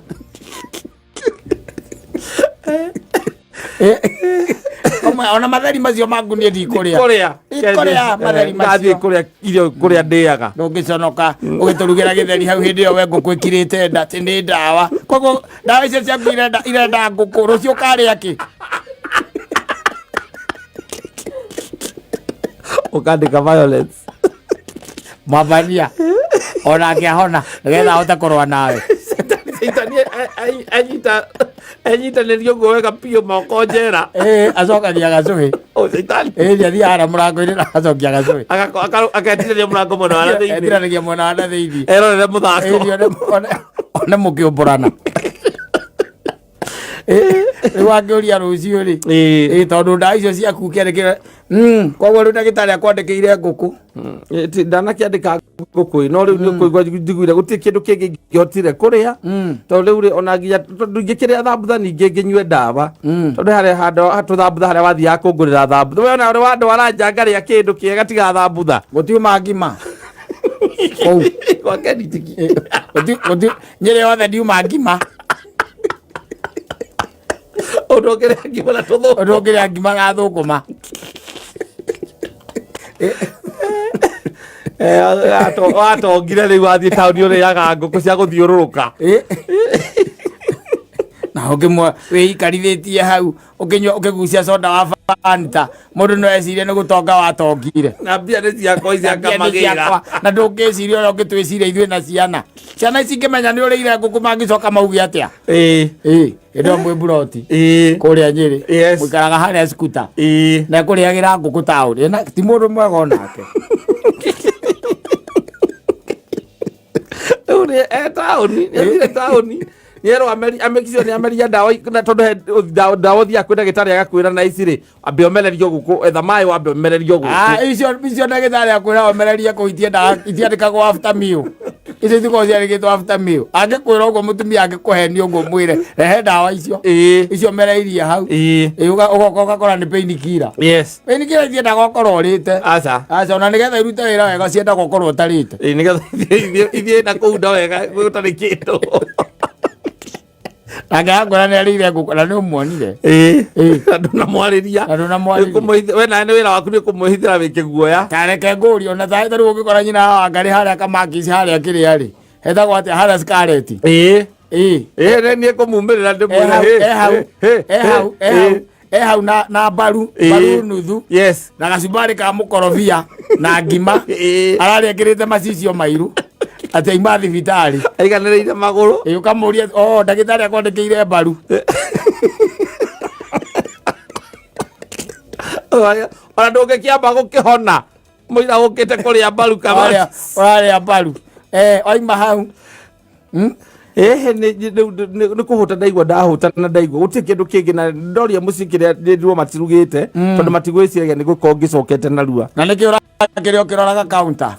Ona matheri macio maku niĩ ndikũrĩa. Kũrĩa. Ndikũrĩa matheri Ngathiĩ macio. kũrĩa irio kũrĩa ndĩaga. Ndũngĩconoka ũgĩtũrugĩra gĩtheri hau hĩndĩ ĩyo we ngũkũ ĩkirĩte nda atĩ nĩ ndawa. Koguo ndawa icio ciaku irenda ngũkũ rũciũ ũkarĩa kĩ? Ũkandĩka violence. Mwathania onake ahona nĩgetha ahote kũrũa nawe. Caitani anyita anyitanĩrio ũguo wega biũ moko njera. Acokagia gacũhĩ. O caitani. Nĩ athiaga harĩa mũrango-inĩ na agacokia gacũhĩ. Aketirĩria mũrango mwena wa na thĩinĩ. Etiranĩria mwena wa na thĩinĩ. Erorere mũthako. One mũkĩũmbũrana. Rĩu angĩũria rũciũ rĩ. Tondũ ndawa icio ciaku kĩarĩ koguo rĩu ndagĩtarĩ akwandĩkĩire ngũkũ. Ndanakĩandĩka ngũkũ no rĩu nĩ kũigua njiguire gũtirĩ kĩndũ kĩngĩ ingĩhotire kũrĩa. Tondũ rĩu rĩ ona nginya tondũ ingĩkĩrĩa thambutha ningĩ ngĩnyue ndawa. Tondũ harĩa handũ tũthambutha harĩa wathiaga kũngũrĩra thambutha. We ona ũrĩ wandwara nja ngarĩa kĩndũ kĩega tiga thambutha. Gũtiuma ngima. Kũu. Gwake nditiki. Nyĩrĩ yothe ndiuma ngima. Ũndũ ũngĩrĩa ngima na tũthũkũma. Ũndũ ũngĩrĩa ngima na thũkũma. Watongire rĩu wathiĩ taũni ũrĩaga ngũkũ cia gũthiũrũrũka. Na ũngĩmwe wĩikarithĩtie hau ũkĩnyua ũkĩgucia soda wa Fanta mũndũ no ecirie nĩ gũtonga watongire. Na mbia nĩ ciakwa ici Na mbia nĩ akamagĩra. ciakwa. Na ndũngĩciria ũrĩa ũngĩtwĩciria ithuĩ na ciana. Ciana ici ingĩmenya nĩ ũrĩire ngũkũ mangĩcoka mauge atĩa? Hĩndĩ ĩyo mwĩ mburoti. Kũrĩa Nyĩrĩ. Yes. Mũikaraga harĩa Skuta. Na ekũrĩagĩra ngũkũ taũni. Na ti mũndũ mwega onake. Rĩu nĩ e taũni, nĩ athire taũni. Nĩ erwo amekicio nĩ ameria ndawa na tondũ he ndawa ũthiaga kwĩ ndagĩtarĩ agakwĩra na ici rĩ ambe omererio gũkũ etha maĩ wambe omererio gũkũ. Icio ndagĩtarĩ akwĩra omererie kũu itiendaga itiandĩkagwo after meal. Icio itikoragwo ciandĩkĩtwo after meal. Angĩkwĩra ũguo mũtumia angĩkũhenia ũguo mwĩre rehe ndawa icio. Icio mereirie hau. Ũgoka ũgakora nĩ pain killer. Yes. Pain killer itiendaga ũkorwo ũrĩte. Aca. Aca ona nĩgetha irute wĩra wega ciendaga ũkorwo ũtarĩte. Nĩgetha ithiĩ na kũu nda wega gũtarĩ kĩndũ. Nake akwĩra nĩ arĩire ngũkũ na nĩ ũmuonire. Na ndũnamwarĩria. Na ndũnamwarĩria. We nawe nĩ wĩra waku nĩ kũmwĩhithĩra wĩ kĩguoya. Ta reke ngũrie ona ta rĩu ũngĩkora nyina wa Wangarĩ harĩa Kamakis harĩa kĩrĩa rĩ. Hetagwo atĩa harĩa Scarlet. Nĩ niĩ ngũmumĩrĩra ndĩmwĩre, E hau, e hau, e hau, e hau na mbaru, mbaru nuthu. Yes. Na gacumbari ka mũkorobia na ngima. Ararĩa ekĩrĩte macicio mairu. Atĩ aima thibitarĩ. Aiganĩrĩire magũrũ. Ũkamũria, oh, ndagĩtarĩ akwandĩkĩire mbaru. Ona ndũngĩkĩamba gũkĩhona. Mũira ũkĩte kũrĩa mbaru kama. Ũrarĩa mbaru. Oima hau. Nĩ kũhũta ndaigua ndahũta na ndaigua gũtirĩ kĩndũ kĩngĩ na ndoria mũciĩ kĩrĩa ndĩrwo matirugĩte tondũ matigwĩciragia nĩ gũkorwo ngĩcokete narua. Na nĩkĩo ũrakĩrĩa ũkĩroraga counter?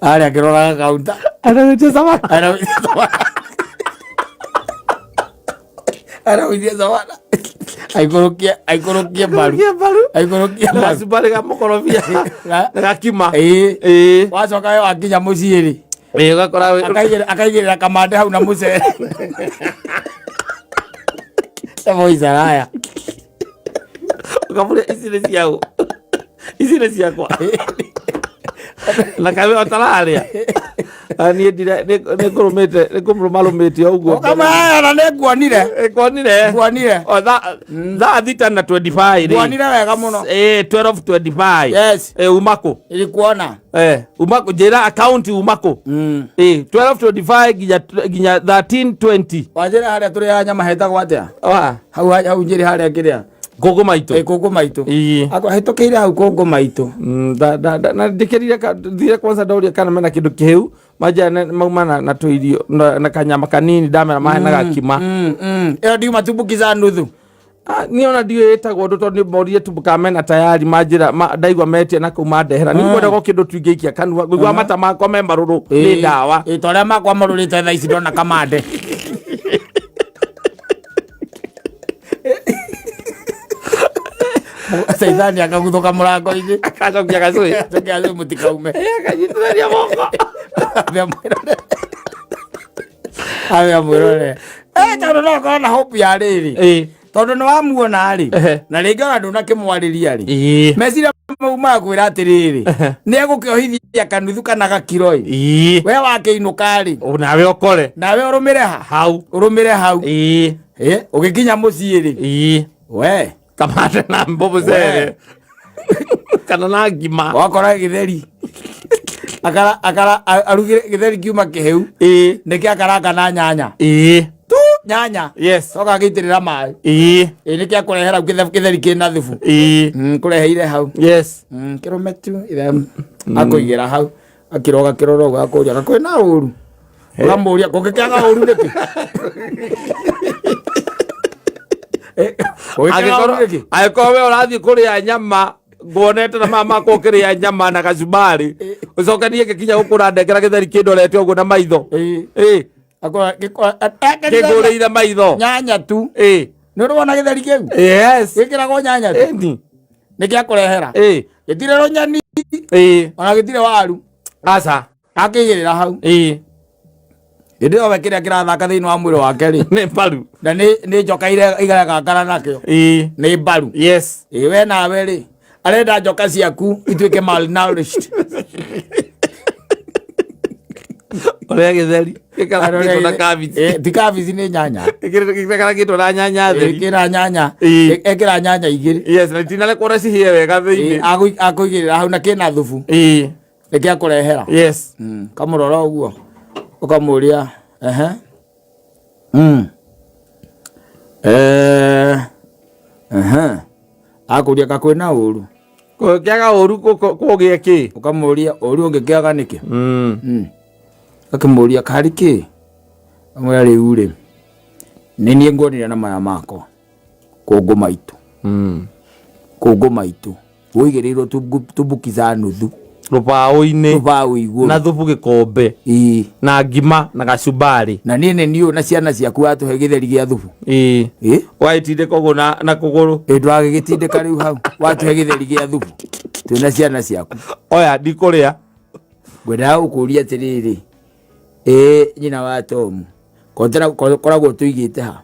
Arĩa akĩroraga counter. Arawĩtie savana. Arawĩtie savana. Arawĩtie savana. Aikũrũkie, aikũrũkie mbaru. Aikũrũkie mbaru. Aikũrũkie mbaru. Gacumbari ga mũkorobia. Na gakima. Wacoka we wakinya mũciĩ rĩ. Ũgakora wĩ- Akaigĩrĩra kamande hau na mũcere. Voice araya. Ũkamũria ici nĩ ciaũ. Ici nĩ ciakwa. Na kawe ũtararĩa. Niĩ ndire nĩ ngũrũmĩte nĩ ngũmũrũmarũmĩte o ũguo. Ũkamaya na nĩ nguonire. Nguonire. Nguonire. O thaa 6 na 25 rĩ. Nguonire wega mũno. 12:25. Yes. Uma kũ? Nilikuona. Uma kũ? Njĩra account uma kũ? 12:25 nginya 13:20. Wanjĩra harĩa tũrĩaga nyama hetagwo atĩa? Wa. Hau hau njĩrĩ harĩa kĩrĩa. Ngũngũ maitũ. Kũngũ maitũ. Ĩĩ. Ahĩtũkĩire hau kũngũ maitũ. Na ndĩkĩrire thire kwanza ndauria kana mena kĩndũ kĩhĩu manjĩra mauma na tũirio na kanyama kanini ndamera mahe na gakima. Ĩyo ndiuma tumbukiza nuthu. Niĩ ona ndiũĩ ĩtagwo ũndũ tondũ nĩ morire tumbuka mena tayari manjĩra ndaigua metia na kũu mandehera. Nĩ ngwenda go kĩndũ tu ingĩikia kanua ngũigua mata makwa me marũrũ nĩ ndawa. Ta ũrĩa makwa marũrĩte thaa ici ndona kamande. Caithani akaguthũka mũrango-inĩ. Akacokia gacũĩ. Acokia gacũĩ mũtikaume. Akanyitithania moko. Ave amwĩrore. Ave amwĩrore. Tondũ no ũkorwo na hope ya rĩrĩ. Tondũ nĩ wamuona rĩ, na rĩngĩ ona ndũnakĩmwarĩria rĩ. Meciria mau makwĩra atĩrĩrĩ, nĩ egũkĩohithia kanuthu kana gakiro ĩ. We wakĩinũka rĩ. Nawe ũkore. Nawe ũrũmĩre ha? Hau. Ũrũmĩre hau. Ũgĩkinya mũciĩ rĩ. We. Kamande na mbũbũcere. Kana na ngima. Wakora gĩtheri. Akara akara arugire gĩtheri kiuma kĩhĩu. Nĩkĩ akaranga na nyanya. Tu nyanya. Yes. Coka agĩitĩrĩra maĩ. Nĩkĩ akũrehera gĩtheri kĩna thubu. Kũreheire hau. Yes. Kĩrũme tu ithe akũigĩra hau. Akĩroga kĩroro ũguo akũria kwĩna ũru. Ũkamũria kũngĩkĩaga ũru nĩkĩ? Kũngĩkĩaga ũru nĩkĩ? Angĩkorwo we ũrathiĩ kũrĩa nyama nguonete na mama makwa ũkĩrĩa nyama na kachumbari ũcoke niĩ ngĩkinya gũkũ ũrandengera gĩtheri kĩndorete ũguo na maitho. Kĩngũrĩire maitho. Nyanya tu. Nĩ ũrĩ wona gĩtheri kĩu? Yes. Gĩkĩragwo nyanya tu. Nĩ gĩakũrehera. Gĩtirĩ rũnyeni. Ona gĩtirĩ waru. Aca. Akĩigĩrĩra hau. Hĩndĩ ĩyo we kĩrĩa kĩrathaka thĩinĩ wa mwĩrĩ wake rĩ. Nĩ mbaru. Na nĩ njoka iregangara nakĩo. Nĩ mbaru. Yes. We nawe rĩ arenda njoka ciaku ituĩke malnourished. Ũrĩa gĩtheri gĩkarangĩtwo na kabici. Ti kabici nĩ nyanya. Gĩkarangĩtwo na nyanya theri. Ĩkĩra nyanya. Ĩkĩra nyanya igĩrĩ. Yes, na itinarekwo na cihĩe wega thĩinĩ. Akũigĩrĩra hau na kĩna thubu. Nĩkĩ akũrehera. Yes. Kamũrora ũguo. Ũkamũria ehe. Ehe. Akũria ka kwĩna ũru. Kũngĩaga ũru kũgĩe kĩ? Ũkamũria ũru ũngĩkĩaga nĩkĩ? Akĩmũria karĩ kĩ? Amwĩra rĩu rĩ nĩ niĩ nguonire na maya makwa kũngũ maitũ. Kũngũ maitũ wũigĩrĩirwo tumbukiza nuthu rũbaũ-inĩ rũbaũ igũrũ na thubu gĩkombe na ngima na gacumbari na niĩ nĩ niĩ na ciana ciaku watũhe gĩtheri gĩa thubu. Wagĩtindĩka ũguo na kũgũrũ. Ndwagĩgĩtindĩka rĩu hau watũhe gĩtheri gĩa thubu twĩ na ciana ciaku. Oya ndikũrĩa. Ngwendaga gũkũria atĩrĩrĩ, nyina wa Tom koragwo tũigĩte ha?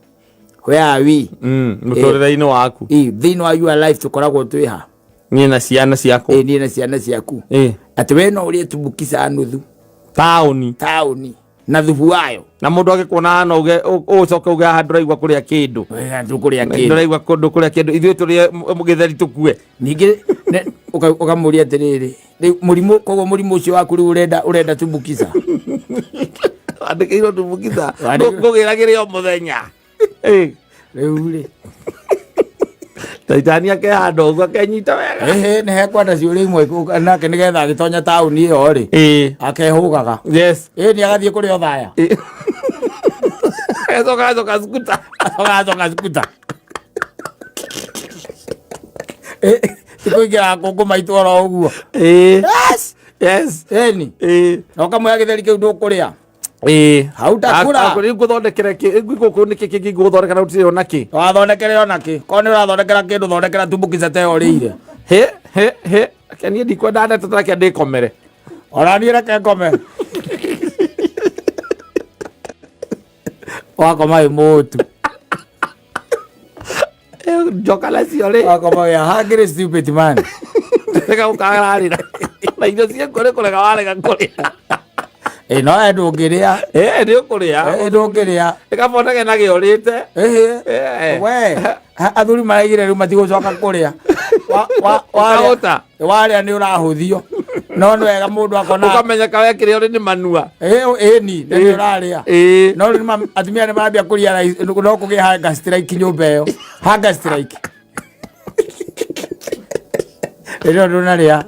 Where are we? Mũtũrĩre-inĩ waku. Thĩinĩ wa your life tũkoragwo twĩ ha? Niĩ na ciana ciaku. Niĩ na ciana ciaku. Atĩ we no ũrĩe tumbukiza nuthu. Taũni. Taũni. Na thubu wayo. Na mũndũ agĩkuona hana uge ũcoke uge haha ndũraigua kũrĩa kĩndũ. Ndũkũrĩa kĩndũ. Ndũraigua kũndũ kũrĩa kĩndũ. Ithuĩ tũrĩe gĩtheri tũkue. Ningĩ ũkamũria atĩrĩrĩ, rĩu mũrimũ, koguo mũrimũ ũcio waku rĩu ũrenda tumbukiza. Wandĩkĩirwo tumbukiza. Ngũgĩra kĩrĩa o mũthenya. Rĩu rĩ. Taitani akehanda ũguo akenyita wega. Nĩ hekwenda ciũria imwe nake nĩgetha agĩtonya taũni ĩyo rĩ. Akehũgaga. Yes. Nĩ agathiĩ kũrĩa Othaya. Agacoka agacoka skuta. Agacoka skuta. Tikũingĩra kũngũ maitũ oro ũguo. Yes. Yes. Ĩni. Na ũkamwĩra gĩtheri kĩu ndũkũrĩa. Hautakura. Rĩu ngũthondekere kĩ? Ngũkũ nĩkĩ kĩngĩ ngũthondeka na gũtirĩ ona kĩ? Wathondekere ona kĩ? Korwo nĩ ũrathondekera kĩndũ thondekera tumbukiza ta ĩyo ũrĩire. He he he. Reke niĩ ndikwenda ndeto ta reke ndĩkomere. Ona niĩ reke ngome. Wakoma wĩ mũtu. Njoka nacio rĩ. Wakoma wĩ hungry stupid man. Reka gũkararĩra. Na irio ciaku nĩ kũrega warega kũrĩa. Ĩ, no we ndũngĩrĩa. Eh, nĩ ũkũrĩa. Ĩ, ndũngĩrĩa. Ĩkabonage na gĩorĩte. Ĩhĩ. Eh. We, athuri maraigire rĩu matigũcoka kũrĩa. Warĩa Ũkahũta. warĩa nĩ ũrahũthio. No nĩ wega mũndũ akona. Ũkamenya kawe kĩrĩa ũrĩ nĩ manua. Ĩ, ĩni, nĩ ũrarĩa. Ĩĩ. No rĩu atumia nĩ marambia kũria no kũgĩa hunger strike nyũmba ĩyo. Hunger strike. Rĩrĩa ndũnarĩa.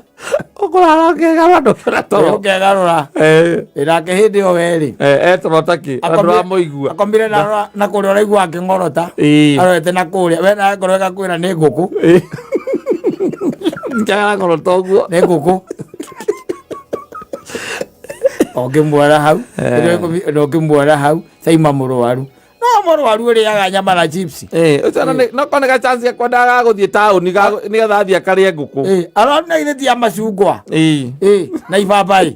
Ũkũrara ũkĩgarũra ndũkĩona toro. Ũkegarũra. Eh. Nake hĩndĩ ĩyo werĩ. Eh, etoro takĩ. Andũ ramũigua. Akomire na na kũrĩa ũraigua akĩng'orota. Ĩĩ. Arorete na kũrĩa. We nawe ngoro ĩgakwĩra nĩ ngũkũ. Njagara ng'orota ũguo. Nĩ ngũkũ. Ũngĩmuona hau. Ũngĩmuona hau. Caima mũrwaru. No mũrwaru ũrĩaga nyama na chips. Eh, ũcio no kone ga chance gakwa ga gũthiĩ taũni nĩgetha athiĩ akarĩe ngũkũ. Eh, arwaru na githĩ ti a macungwa. Ĩĩ. Eh, na ibabaĩ.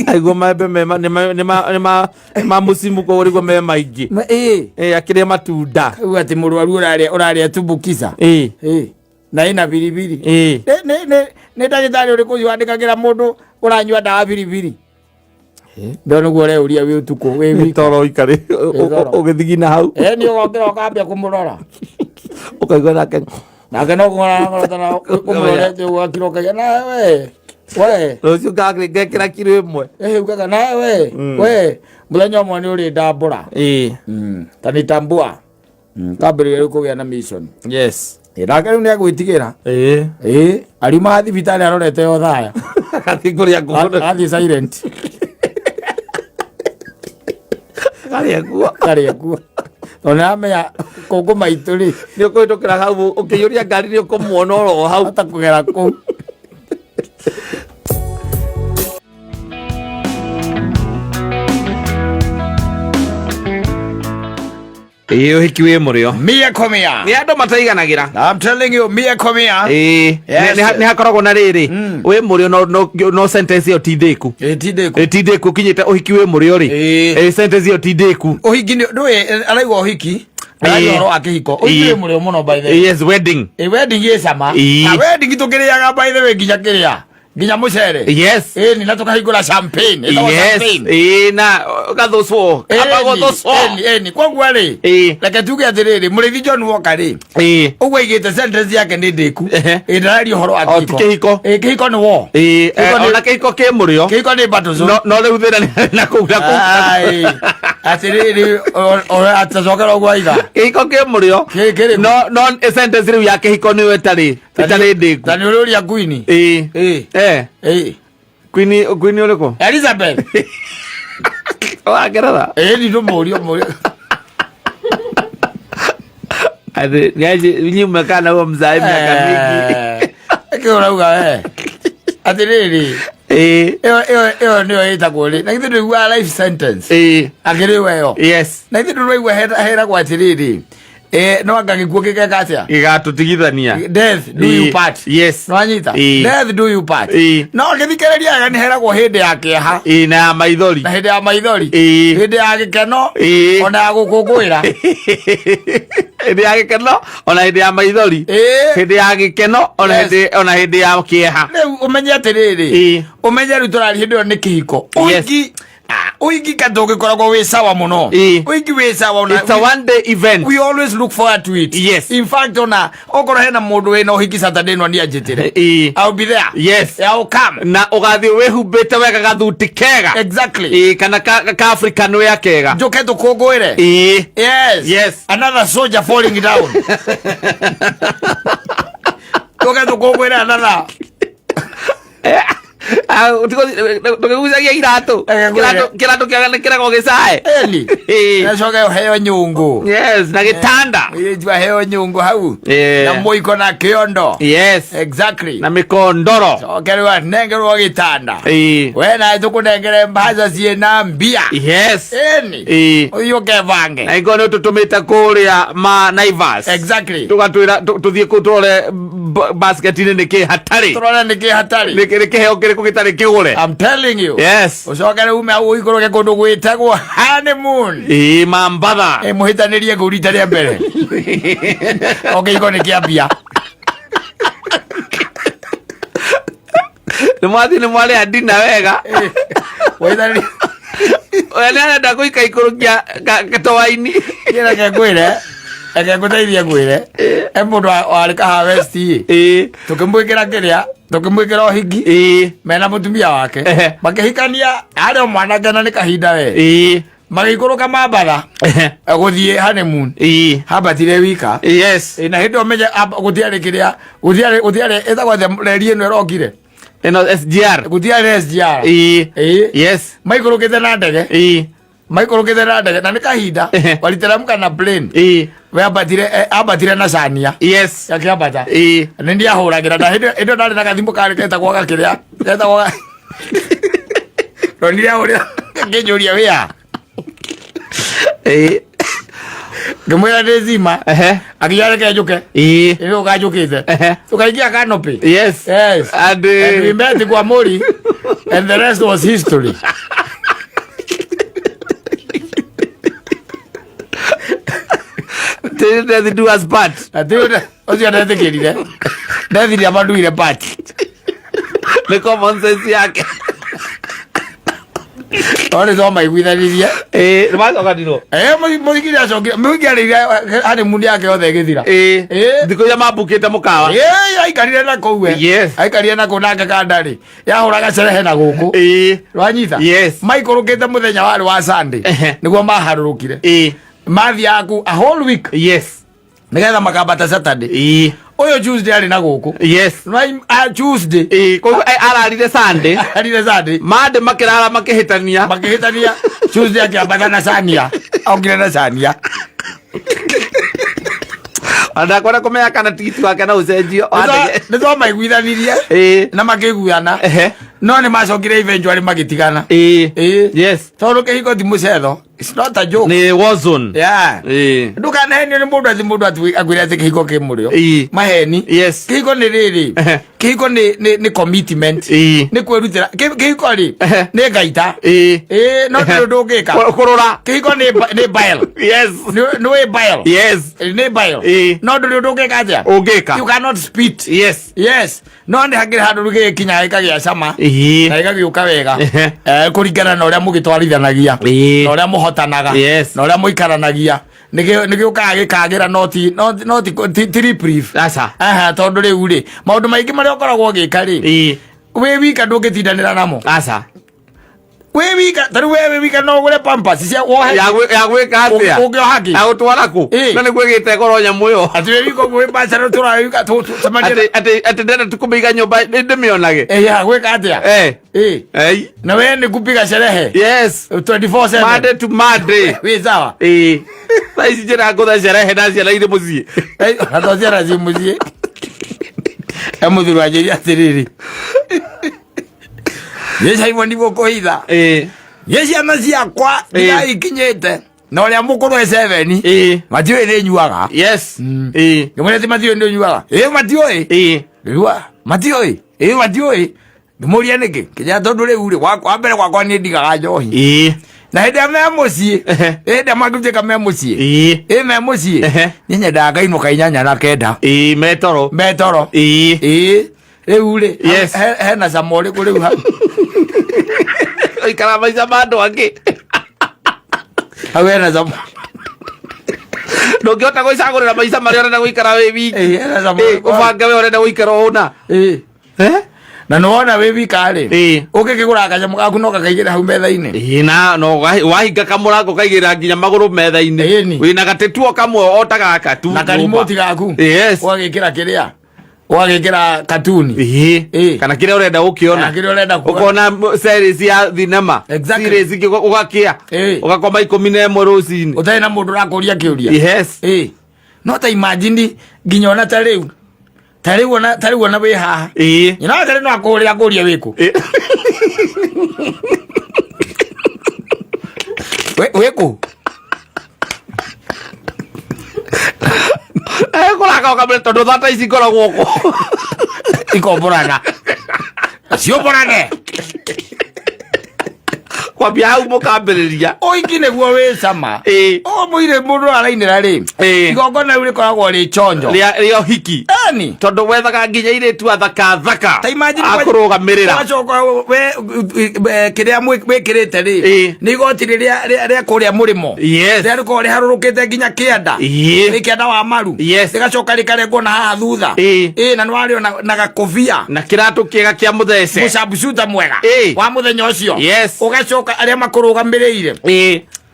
Aigua maembe mema nĩ ma- nĩ ma- nĩ ma- nĩ ma mũcimu koguo nĩguo me maingĩ. Ĩĩ. Eh, akĩrĩa matunda. Rĩu atĩ mũrwaru ũrarĩa ũrarĩa tumbukiza. Ĩĩ. Ĩĩ. Na ĩna biribiri. Ĩĩ. Nĩ ndagĩtarĩ ũrĩkũ ũcio wandĩkagĩra mũndũ ũranyua ndawa biribiri? Ndo nĩguo ũreuria wĩ ũtukũ wĩ Nĩ wika. toro ũikarĩ toro. ũgĩthigina hau. Ĩ nĩ ũgokĩra ũkambia kũmũrora. Ũkaigua nake Nake no kũng'ora na ũmũrorete ũguo akira ũkaiga nawe we. We. Rũciũ ngekĩra kiro ĩmwe. Ĩ ugaga nawe we. We. Mũthenya ũmwe nĩ ũrĩndambũra. Ĩĩ. Ta nitambua. Kambĩrĩria rĩu kũgĩa na mission. Yes. Ĩ, nake rĩu nĩ agwĩtigĩra. Ĩĩ. Ĩ, ariuma thibitarĩ arorete o thaya. Agathiĩ kũrĩa ngũkũ. Athiĩ silent. Akarĩa nguo. Karĩa nguo. Tondũ nĩaramenya kũngũ maitũ rĩ. Nĩ ũkũhĩtũkĩra hau ũkĩiyũria ngari nĩ ũkũmuona oro hau. Hota kũgera kũu. Ĩĩ ũhiki wĩ mũrĩo. Mia kwa mia. Nĩ andũ mataiganagĩra. I'm telling you, mia kwa mia. Ĩĩ. Yes. Nĩ hakoragwo na rĩrĩ. Wĩ mũrĩo no no no sentence ĩyo ti ndĩku. Ĩ ti ndĩku. Ĩ ti ndĩku ũkinyĩte ũhiki wĩ mũrĩo rĩ. Ĩĩ. Ĩ sentence ĩyo ti ndĩku. Ũhiki nĩ ndũĩ araigua ũhiki. Araigua Ĩĩ. ũhoro wa kĩhiko. Ũhiki Ĩĩ. wĩ mũrĩo mũno by the way. Yes, wedding. Ĩ wedding ĩ cama. Ĩĩ. Na wedding tũkĩrĩaga by the way nginya kĩrĩa. Nginya mucere. Yes. Ĩni na tukahingũra champagne. Ĩtagwo Yes. champagne. Ĩĩ na ũgathũcwo. Kaba gũthũcwo. Ĩni, ĩni. Koguo rĩ, Ĩĩ. reke tuge atĩrĩrĩ, mũrĩithi John Walker rĩ, Ĩĩ. ũguo aigĩte sentence yake nĩ ndĩku. Ehe. Ĩ ndararia ũhoro wa O, ti kĩhiko. Ĩ kĩhiko nĩ wo. Ĩĩ. Kĩhiko nĩ- Ona kĩhiko kĩ mũrĩo. Kĩhiko nĩ battle zone. No no rĩu thĩna nĩ na kũu na kũu. Ai, atĩrĩrĩ, atacokera ũguo aiga. Kĩhiko kĩ mũrĩo. Kĩrĩkũ? No no sentence rĩu ya kĩhiko nĩyo ĩtarĩ ĩtarĩ ndĩku. Ta nĩ ũrĩũria Queen. Ĩĩ. Ĩĩ. Eh. Ĩĩ. Queen Queen ũrĩkũ? Elizabeth. Wa Ngeretha. Ĩĩ ni ndũmũrie mũrie. Ati niaje nyinyi mmekaa na huo mzae miaka mingi. Ĩkĩ ũrauga we. Atĩrĩrĩ, Ĩĩ. ĩyo ĩyo ĩyo nĩyo ĩtagwo rĩ. Na githĩ ndũiguaga life sentence. Ĩĩ. Akĩrĩ we ĩyo. Yes. Na githĩ ndũraigua heragwo atĩrĩrĩ. Eh, no anga gĩkuũ gĩgeka atĩa? Gĩgatũtigithania. Death do you Ĩĩ. part. Yes. Nĩwanyita? Ĩĩ. Death do you part. Ĩĩ. No ngĩthikĩrĩria wega nĩ heragwo hĩndĩ ya kĩeha. Ĩĩ na ya maithori. Na hĩndĩ ya maithori. Ĩĩ. Hĩndĩ ya gĩkeno. Ĩĩ. Ona ya gũkũngũĩra. Hĩndĩ ya gĩkeno ona hĩndĩ ya maithori. Ĩĩ. Hĩndĩ ya gĩkeno ona Yes. hĩndĩ ona hĩndĩ ya kĩeha. Rĩu ũmenye atĩrĩrĩ. Ĩĩ. Ũmenye rĩu tũraria hĩndĩ ĩyo nĩ kĩhiko. Yes. Ũhiki ũhiki ka ndũngĩkoragwo wĩ sawa mũno. Ĩĩ. Ũhiki wĩ sawa ona It's a one day event. we always look forward to it. Yes. In fact, ona okorwo hena mũndũ wĩna ũhiki Saturday no niĩ anjĩtĩre. Ĩĩ. I'll be there. Yes. I'll come. Na ũgathiĩ wĩhumbĩte wega gathuti kega. Exactly. Ĩĩ kana ka African wear kega. Njũke tũkũngũĩre. Ĩĩ. Yes. Yes. Another soldier falling down. Tũke tũkũngũĩre another. Ndũkĩgucagia iratũ. Eh, ngwĩre. Kĩratũ kĩega nĩ kĩragwo gĩcae. Eli. Ĩĩ. Nacoke ũheo nyũngũ. Yes, na gĩtanda. Mũirĩtu aheo nyũngũ hau. Eh. Na mũiko na kĩondo. Yes. Exactly. Na mĩkondoro. Coke rĩu anengerwo gĩtanda. Ĩĩ. We nawe tũkũnengere mbaca ciĩna mbia. Yes. Ĩni. Ĩĩ. Ũthiĩ ũkebange. Na ingorwo nĩ ũtũtũmĩte kũrĩa ma Naivas. Exactly. Tũgatwĩra tũthiĩ kũu tũrore basket-inĩ nĩkĩ hatarĩ. Tũrore nĩkĩ hatarĩ. Nĩ kĩheo kĩrĩkũ gĩtarĩ kĩgũre. I'm telling you. Yes. Ũcoke rĩu ume hau ũikũrũke kũndũ gwĩtagwo honeymoon. Ĩĩ Mambatha. Ĩ mũhĩtanĩrie kũu rita rĩa mbere. O kĩhiko nĩ kĩambia. Nĩ mwathiĩ nĩ mwarĩa ndina wega. Waithanĩria. Ũrĩa nĩ arenda gũikaikũrũkia gatoa-inĩ. Niĩ reke ngwĩre, reke ngũteithie ngwĩre, he mũndũ warĩ Kahawa West ĩ, tũkĩmwĩkĩra kĩrĩa, tũkĩmwĩkĩra ũhiki, mena mũtumia wake, makĩhikania, arĩ o mwanake na nĩ kahinda we, magĩikũrũka Mambatha, gũthiĩ honeymoon, hambatire wika. Yes. Ĩ, na hĩndĩ ĩyo menye gũtiarĩ kĩrĩa, gũtiarĩ, gũtiarĩ, ĩtagwo atĩa reri ĩno ĩrokire? Ĩno SGR. Gũtiarĩ SGR. Ĩĩ. Yes. Maikũrũkĩte na ndege. Maikũrũkĩte na ndege na nĩ kahinda waliteremka na plane. We ambatire, ambatire na cania. Yes. Akĩambata. Nĩ ndiahũragĩra na hĩndĩ ĩyo ndarĩ na gathimũ karĩ ketagwo gakĩrĩa ketagwo ronire ahũrĩra ngĩnjũria wĩa. Ngĩmwĩra ndĩ zima. Akiuga reke njũke. Ĩĩ ũkanjũkĩte. Tũkaingĩra canopy. Yes. Yes. And, And we met kwa Mori and the rest was history. Till death do us part. Ati ũcio ndetĩkĩrire. Ndethirie amanduire part. Nĩ common sense yake. No nĩ twamaiguithanirie. Ĩĩ, nĩ macokanirwo. Mũhiki nĩ acokire, mũhiki arĩire honeymoon yake yothe ĩgĩthira. Thikũ iria mambukĩte mũkawa. Aikarire na kũu we. Yes. Aikarire na kũu nake kandarĩ. Yahũraga cerehe na gũkũ. Wanyita? Yes. Maikũrũkĩte mũthenya warĩ wa Sunday. Nĩguo maharũrũkire. Mathiaga kũu a whole week. Yes. Nĩgetha makambata Saturday. Ũyũ Tuesday arĩ na gũkũ. Yes. Tuesday. Koguo ararire Sunday. Ararire Sunday. Monday makĩrara makĩhĩtania. Makĩhĩtania. Tuesday akĩambata na Sania. Okire na Sania. Ona ndakwenda kũmenya kana tigiti wake no ũcenjio wa ndege. Nĩ twamaiguithanirie. Na makĩiguana. No nĩ macokire eventually magĩtigana. Yes. Tondũ kĩhiko ti mũcetho. It's not a joke. Nĩ war zone. Yeah. Ndũkanahenio nĩ mũndũ atĩ mũndũ akwĩre atĩ kĩhiko kĩ mũrĩo. Maheni. Yes. Kĩhiko nĩ rĩrĩ. Kĩhiko nĩ commitment. Nĩ kwĩrutĩra. Kĩhiko rĩ nĩ ngaita. No ndũrĩ ũndũ ũngĩka. Kũrũra. Kĩhiko nĩ bile. Yes. Nĩ wĩ bile. Yes. Nĩ bile. No ndũrĩ ũndũ ũngĩka atĩa? Ũngĩka. You cannot spit. Yes. Yes. No nĩ hakĩrĩ handũ rĩu gĩgĩkinya gĩkagĩa cama. Na gĩgagĩũka wega. Kũringana na ũrĩa mũgĩtwarithanagia. Na ũrĩa mũhotanaga. Yes. Na ũrĩa mũikaranagia. Nĩ gĩũkaga gĩkagĩra no ti, no, no ti, ti, ti reprieve. Aca. Aha, tondũ rĩu rĩ, maũndũ maingĩ marĩa ũkoragwo ũgĩka rĩ, wĩ wika ndũngĩtindanĩra namo. Aca. Wĩ wika, ta rĩu we wĩ wika no ũgũre pampers cia wohe. Ya gwĩka atĩa? Ũngĩoha kĩ? Ya gũtwara kũ? Na nĩguo ĩgĩte goro nyamũ ĩyo. Atĩ wĩ wika ũguo wĩ bachelor tũra wĩ wika tũcemanie na- Atĩ ndĩrenda tu kũmĩiga nyũmba ndĩmĩonage. Ya gwĩka atĩa? Na we nĩ kupiga sherehe. Yes. 24/7. Monday to Monday. Wĩ sawa? Thaa ici njĩra ngũtha sherehe na ciana irĩ mũciĩ. Na to ciana ciĩ mũciĩ. E mũthuri wanjĩria atĩrĩrĩ. Nĩ Simon gũkũhitha. Nĩ ciana ciakwa ndiraikinyĩte. Na ũrĩa mũkũrũ e 7. Matiũĩ nĩ nyuaga. Yes. Ngĩmwĩra atĩ matiũĩ nĩ nyuaga. Matiũĩ. Rĩu matiũĩ. Matiũĩ. Ngĩmũria nĩkĩ? Kĩnjĩra tondũ rĩu rĩ, wa mbere gwakwa nĩ ndigaga njohi. Na hĩndĩ ĩrĩa me mũciĩ, hĩndĩ ĩrĩa mangĩtuĩka me mũciĩ. Ĩ me mũciĩ. Niĩ nyendaga ngainũka inyanya na kenda. Metoro. Metoro. Rĩu rĩ, Yes. hena cama ũrĩkũ rĩu hau? Ikara maica ma andũ angĩ. Hau hena cama. Ndũngĩhota gwĩcagũrĩra maica marĩa ũrenda gũikara wĩ wiki. Hena cama ũrĩkũ hau? Ũbange we ũrenda gũikara ũna. Na nĩ wona wĩ wika rĩ, ũngĩkĩgũra kanyamũ gaku no gakaigĩra hau metha-inĩ. Na no wahinga kamũrango kaigĩrĩra nginya magũrũ metha-inĩ. Wĩna gatĩtuo kamwe o ta gaka tu. Na karimoti gaku. Yes. Ũgagĩkĩra kĩrĩa? Ũgagĩkĩra katuni. Kana kĩrĩa ũrenda gũkĩona. Kana kĩrĩa ũrenda kuona. Ũkona series ya thinema. Exactly. Series ingĩ ũgakĩa. Ũgakoma 11 rũcinĩ. Ũtarĩ na mũndũ ũrakũria kĩũria. Yes. No ta imagine nginya ona ta rĩu. Ta rĩu ona, ta rĩu ona wĩ haha. Nyina wake no akũhũrĩra akũrie wĩ kũ. Wĩ kũ? Kũraka ũkamwĩra tondũ thata ici ngoragwo kũ. Ikomborana. Ciomborane. Kwambia hau mũkambĩrĩria. Ũhiki nĩguo wĩ cama. O mũirĩ mũndũ arainĩra rĩ. Igongona rĩu rĩkoragwo rĩ chonjo. Rĩa ũhiki. Yani Tondũ wethaga nginya airĩtu athaka thaka Ta imagine akũrũgamĩrĩra. Wacoka we kĩrĩa wĩkĩrĩte rĩ, nĩ igoti rĩrĩa rĩa kũrĩa mũrĩmo, rĩrĩa rĩkoragwo rĩharũrũkĩte nginya kĩanda, nĩ kĩanda wa maru, rĩgacoka rĩkarengwo na haha thutha. Ĩ, na nĩwarĩo na gakobia Na kĩratũ kĩega kĩa mũthece. Mũcambucuta mwega wa mũthenya ũcio. Ũgacoka arĩa makũrũgamĩrĩire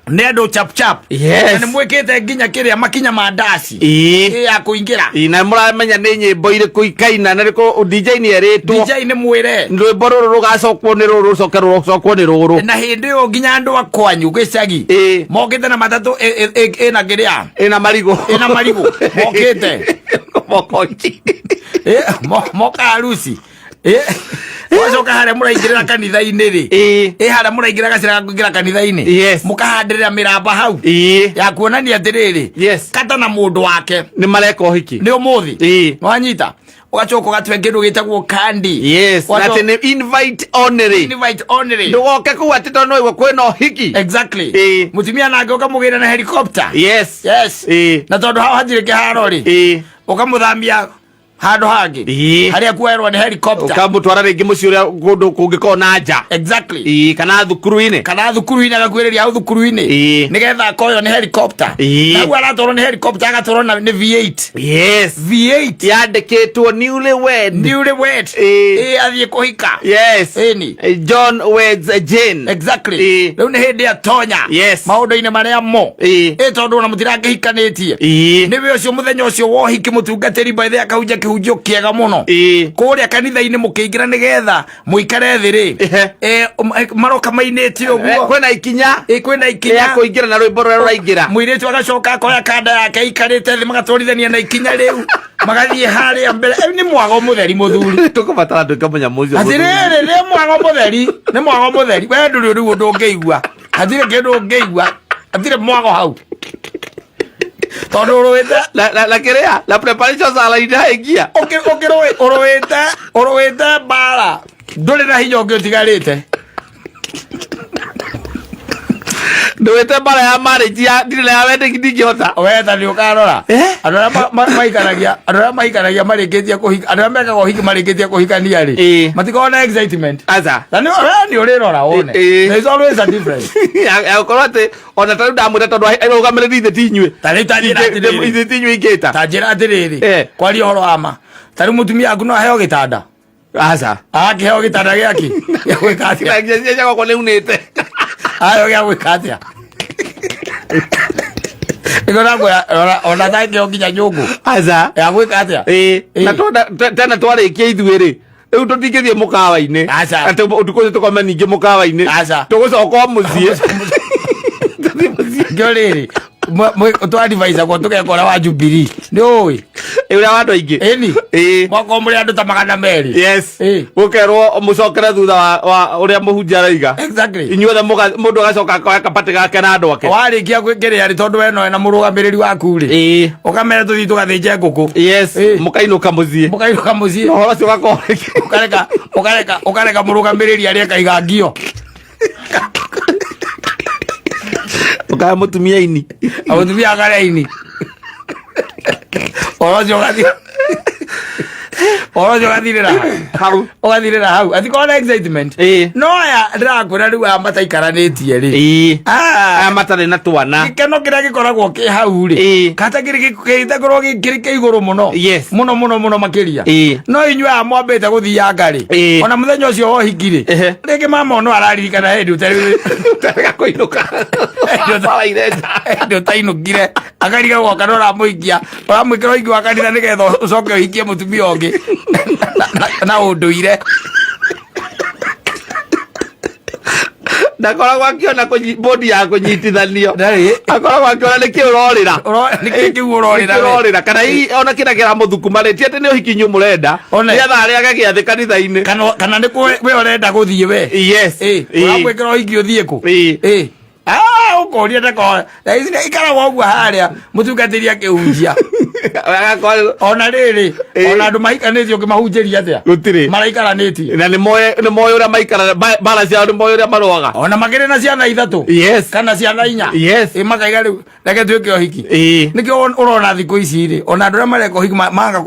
nĩ andũ chap chap, na nĩ mwĩkĩte nginya kĩrĩa makinya ma ndaci, ĩ, ya kũingĩra. Ĩ, na mũramenya nĩ nyĩmbo irĩkũ ikaina na rĩkũ DJ nĩ erĩtwo. DJ nĩ mwĩre. Rwĩmbo rũrũ rũgacokwo nĩ rũrũ, rũcoke rũcokwo nĩ rũrũ. Na hĩndĩ ĩyo nginya andũ a kwanyu gĩcagi mokĩte na matatũ ĩna kĩrĩa, ĩna marigũ. Ĩna marigũ mokĩte. Mokonji. Moka harusi. Wacoka harĩa mũraingĩrĩra kanitha-inĩ rĩ, ĩ, harĩa mũraingĩra gacĩra ga kũingĩra kanitha-inĩ, mũkahandĩrĩra mĩramba hau ya kuonania atĩrĩrĩ, kata na mũndũ wake nĩ mareka ũhiki. Nĩ ũmũthĩ. Wanyita, ũgacoka ũgatwe kĩndũ gĩtagwo kandi. Na atĩ nĩ invite only. Invite only. Ndũgoke kũu atĩ tondũ nĩwaigua kwĩna ũhiki. Mũtumia nake ũkamũgĩra na helicopter. Na tondũ hau hatirĩ kĩharo rĩ, ũkamũthamia handũ hangĩ harĩa kuoerwo nĩ helicopter. Ũkamũtwara rĩngĩ mũciĩ ũrĩa kũndũ kũngĩkorwo na nja. Kana thukuru-inĩ. Kana thukuru-inĩ, agakuĩrĩria hau thukuru-inĩ, nĩgetha akoywo nĩ helicopter. Na hau aratwarwo nĩ helicopter, agatwarwo na nĩ V8. V8. Yandĩkĩtwo newly wed. Newly wed. Ĩ, athiĩ kũhika. Ĩni. John weds Jane. Rĩu nĩ hĩndĩ atonya maũndũ-inĩ marĩa mo, ĩ, tondũ ona mũtirakĩhikanĩtie. Nĩwe ũcio mũthenya ũcio wa ũhiki, mũtungatĩri by the akahunjia kĩhunjio kĩega mũno kũrĩa kanitha-inĩ mũkĩingĩra nĩgetha mũikare thĩ rĩ, maroka mainĩte ũguo. Kwĩna ikinya Ĩ, kwĩna ikinya rĩa kũingĩra na rwĩmbo rũrĩa rũraingĩra. Mũirĩtu agacoka akoya kanda yake aikarĩte thĩ, magatwarithania na ikinya rĩu, magathiĩ harĩa mbere. Nĩ mwago mũtheri, mũthuri. Tũkũbatara nduĩke mũnyamũ ũcio. Atĩrĩrĩ, nĩ mwago mũtheri, nĩ mwago mũtheri. We ndũrĩ rĩu ũndũ ũngĩigua, hatirĩ kĩndũ ũngĩigua, hatirĩ mwago hau tondũ ũrũĩte Na kĩrĩa na preparation sala ingia. Ũrũĩte mbara, ndũrĩ na hinya ũngĩ ũtigarĩte. Ndũĩte mbara ya marriage ya ndirĩ na ya wedding ndingĩhota. We ta nĩ ũkarora andũ arĩa maikaragia, andũ arĩa maikaragia marĩkĩtie kũhika, andũ arĩa mekaga ũhiki marĩkĩtie kũhikania rĩ, matikoragwo na excitement. Aca. Na nĩ we nĩ ũrĩrora wone. There is always a difference. Ya gũkorwo atĩ ona ta rĩu ndamwĩra tondũ arũgamĩrĩri ithe ti inyuĩ. Ta rĩu ta njĩra atĩrĩrĩ. Ithe ti inyuĩ ingĩta. Ta njĩra atĩrĩrĩ, kwaria ũhoro wa ma, ta rĩu mũtumia waku no aheo gĩtanda? Aca. Akĩheo gĩtanda gĩake gĩa gwĩka atĩa? Na nginya cia gwakwa nĩ unĩte. Aheo gĩa gwĩka atĩa? Nĩguo ndakwĩra, ona tangĩheo nginya nyũngũ Aca. ya gwĩka atĩa? Na tena twarĩkia ithuĩ rĩ, rĩu tũtingĩthiĩ mũkawa-inĩ. Aca. Atĩ ũtukũ ũcio tũkome ningĩ mũkawa-inĩ. Aca. Tũgũcoka o mũciĩ. Tũthiĩ mũciĩ. Ngĩo rĩrĩ twadivise-agwo tũgeka ũrĩa wa Jubilee, nĩ ũĩ? Ĩ, ũrĩa wa andũ aingĩ. Ĩni. Mwakorwo mũrĩ andũ ta 200. Gũkerwo mũcokere thutha wa ũrĩa mũhunjia araiga. Inyuothe mũndũ agacoka akoya kabati gake na andũ ake. Warĩkia gwĩkĩrĩa rĩ, tondũ we nowe na mũrũgamĩrĩri waku rĩ, ũkamera tũthiĩ tũgathĩnje ngũkũ. Mũkainũka mũciĩ. Mũkainũka mũciĩ. Na ũhoro ũcio ũgakorwo rĩngĩ. Ũkareka mũrũgamĩrĩri arĩa akaiga ngio. Ũkaya mũtumia ini. Mũtumia akarĩa ini. Ũhoro ũcio ũgathiĩ, ũhoro ũcio ũgathirĩra hau. Ũgathirĩra hau, atikorwo na excitement. No aya ndĩrakwĩra rĩu, aya mataikaranĩtie rĩ, Aya matarĩ na twana, gĩkeno kĩrĩa gĩkoragwo kĩ hau rĩ, kata kĩrĩ gĩtakorwo kĩrĩ kĩa igũrũ mũno, mũno mũno mũno makĩria. No inyuĩ aya mwambĩte gũthianga rĩ, ona mũthenya ũcio wa ũhiki rĩ, rĩngĩ mama ono araririkana hĩndĩ ũtarĩ Ũtarega kũinũka. Waraire nja. Hĩndĩ ũtainũkire, akarigagwo kana ũramũikia, ũramwĩkĩra ũhiki wa kanitha nĩgetha ũcoke ũhikie mũtumia ũngĩ na ũndũire. Ndakoragwo akĩona bodi ya kũnyitithanio. Ndarĩ. Akoragwo akĩona nĩkĩ ũrorĩra. Nĩkĩ kĩu ũrorĩra Nĩkĩ we? ũrorĩra, kana hihi ona kĩrĩa kĩramũthukuma rĩ, ti atĩ nĩ ũhiki inyuĩ mũrenda, nĩgetha arĩage gĩathĩ kanitha-inĩ. Kana nĩ we ũrenda gũthiĩ we. Ũramwĩkĩra ũhiki ũthiĩ kũ? Ah, ũkoria ndako ici ikaragwo ũguo harĩa mũtungatĩri akĩhunjia. Agakorwo Ona rĩrĩ, Ĩĩ. ona andũ mahikanĩtie ũngĩmahunjĩria atĩa? Gũtirĩ. Maraikaranĩtie. Na nĩ moĩ, nĩ moĩ ũrĩa maikara, mbara ciao, nĩ moĩ ũrĩa marũaga. Ona makĩrĩ na ciana ithatũ. Yes. Kana ciana inya. Yes. Ĩ makaiga rĩu reke tuĩke ũhiki. Ĩĩ. Nĩkĩo ũrona thikũ ici rĩ, ona andũ arĩa mareka ũhiki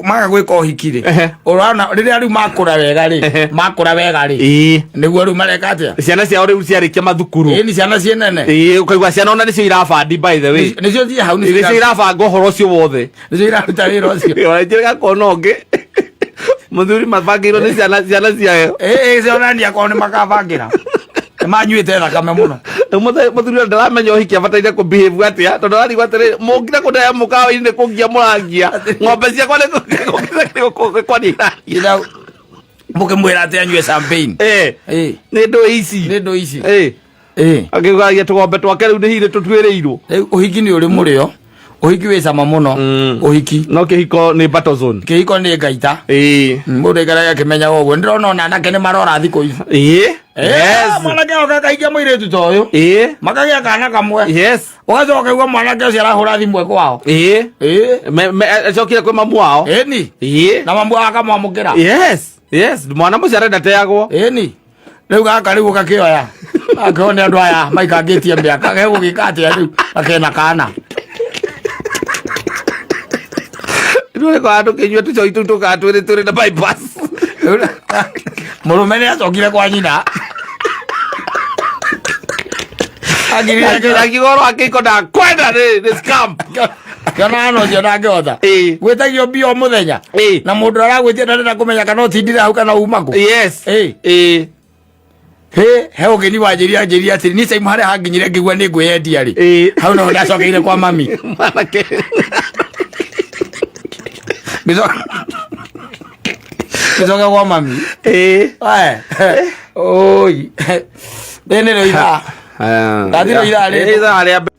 maga gwĩka ũhiki rĩ, Ehe. ũrona rĩrĩa rĩu makũra wega rĩ, Ehe. makũra wega rĩ, Ĩĩ. nĩguo rĩu mareka atĩa? Ciana ciao rĩu ciarĩkia mathukuru. Ĩĩ, nĩ ciana ciĩ nene. Ĩĩ, ũkaigua ciana ona nĩcio irabandi, by the way. Nĩcio ciĩ hau, nĩcio irabanga ũhoro ũcio wothe. Nĩcio iraruta wĩra ũcio. Ona njĩrĩga kuona ũngĩ mũthuri mabangĩirwo nĩ ciana, ciana ciayo. Ĩĩ, cionania kwao nĩ makabangĩra. Nĩ manyuĩte thakame mũno. Rĩu mũthuri ũyũ ndaramenya ũhiki abataire kũ behave atĩa, tondũ ararigwo atĩrĩ, mũngire kũndaya mũkawa-inĩ nĩ kũngia mũrangia ng'ombe ciakwa, nĩ kwania iraria. Ira mũkĩmwĩra atĩ anyue champagne. Eh, Ĩĩ. nĩ ndũĩ ici. Nĩ ndũ ici. Eh, Ĩĩ. akĩgagia tũgombe twake rĩu nĩ hihi nĩ tũtuĩrĩirwo. Rĩu ũhiki nĩ ũrĩ mũrĩo. Ũhiki wĩ cama mũno. Ũhiki. No kĩhiko nĩ battle zone. Kĩhiko nĩ ngaita. Ĩĩ. Mũndũ aikaraga akĩmenyaga ũguo. Ndĩrona ona anake nĩ marora thikũ ici. Ĩĩ. Eh, Yes. mwanake oka akaikia mũirĩtu ta ũyũ. Ĩĩ. Makagĩa kana kamwe. Yes. Ũgacoka ũkaigua mwanake ũcio arahũra thimũ e kwao. Ĩĩ. Ĩĩ. Acokire kwĩ mamu wao. Ĩni. Ĩĩ. Na mamu wao akamwamũkĩra. Yes. Yes, mwana mũciare ndateagwo. Ĩni. Rĩu gaka rĩu ũgakĩoya. Akĩo nĩ andũ aya maikangĩtie mĩaka. Gegũgĩka atĩa rĩu? Gakena kana. Rĩu kwa tũkĩnyua tũcoi tũu tũkaa twĩrĩ twĩrĩ na bypass. Mũrũme nĩ acokire kwa nyina. Angirire Akiuga ũhoro wa kĩhiko ndakwenda, nĩ scam. Akĩona hana ũcio ndangĩhota. Ĩĩ. Gwĩtagio mbia o mũthenya. Ĩĩ. Na mũndũ aragwĩtia ndarenda kũmenya kana ũtindire hau kana uma kũ. Yes. Ĩĩ. Ĩĩ. He he ũgeni wanjĩria anjĩria atĩrĩ niĩ time harĩa hanginyire ngĩgua nĩ ngwĩyendia rĩ. Ĩĩ. Hau no ndacokeire kwa mami. Mwanake. Ngĩcoka kwa mami. Ĩĩ. Ae. Oi. Rĩrĩ nĩrĩo ithaa. Ndathirwo ithaa rĩrĩ. Ithaa rĩa mbere.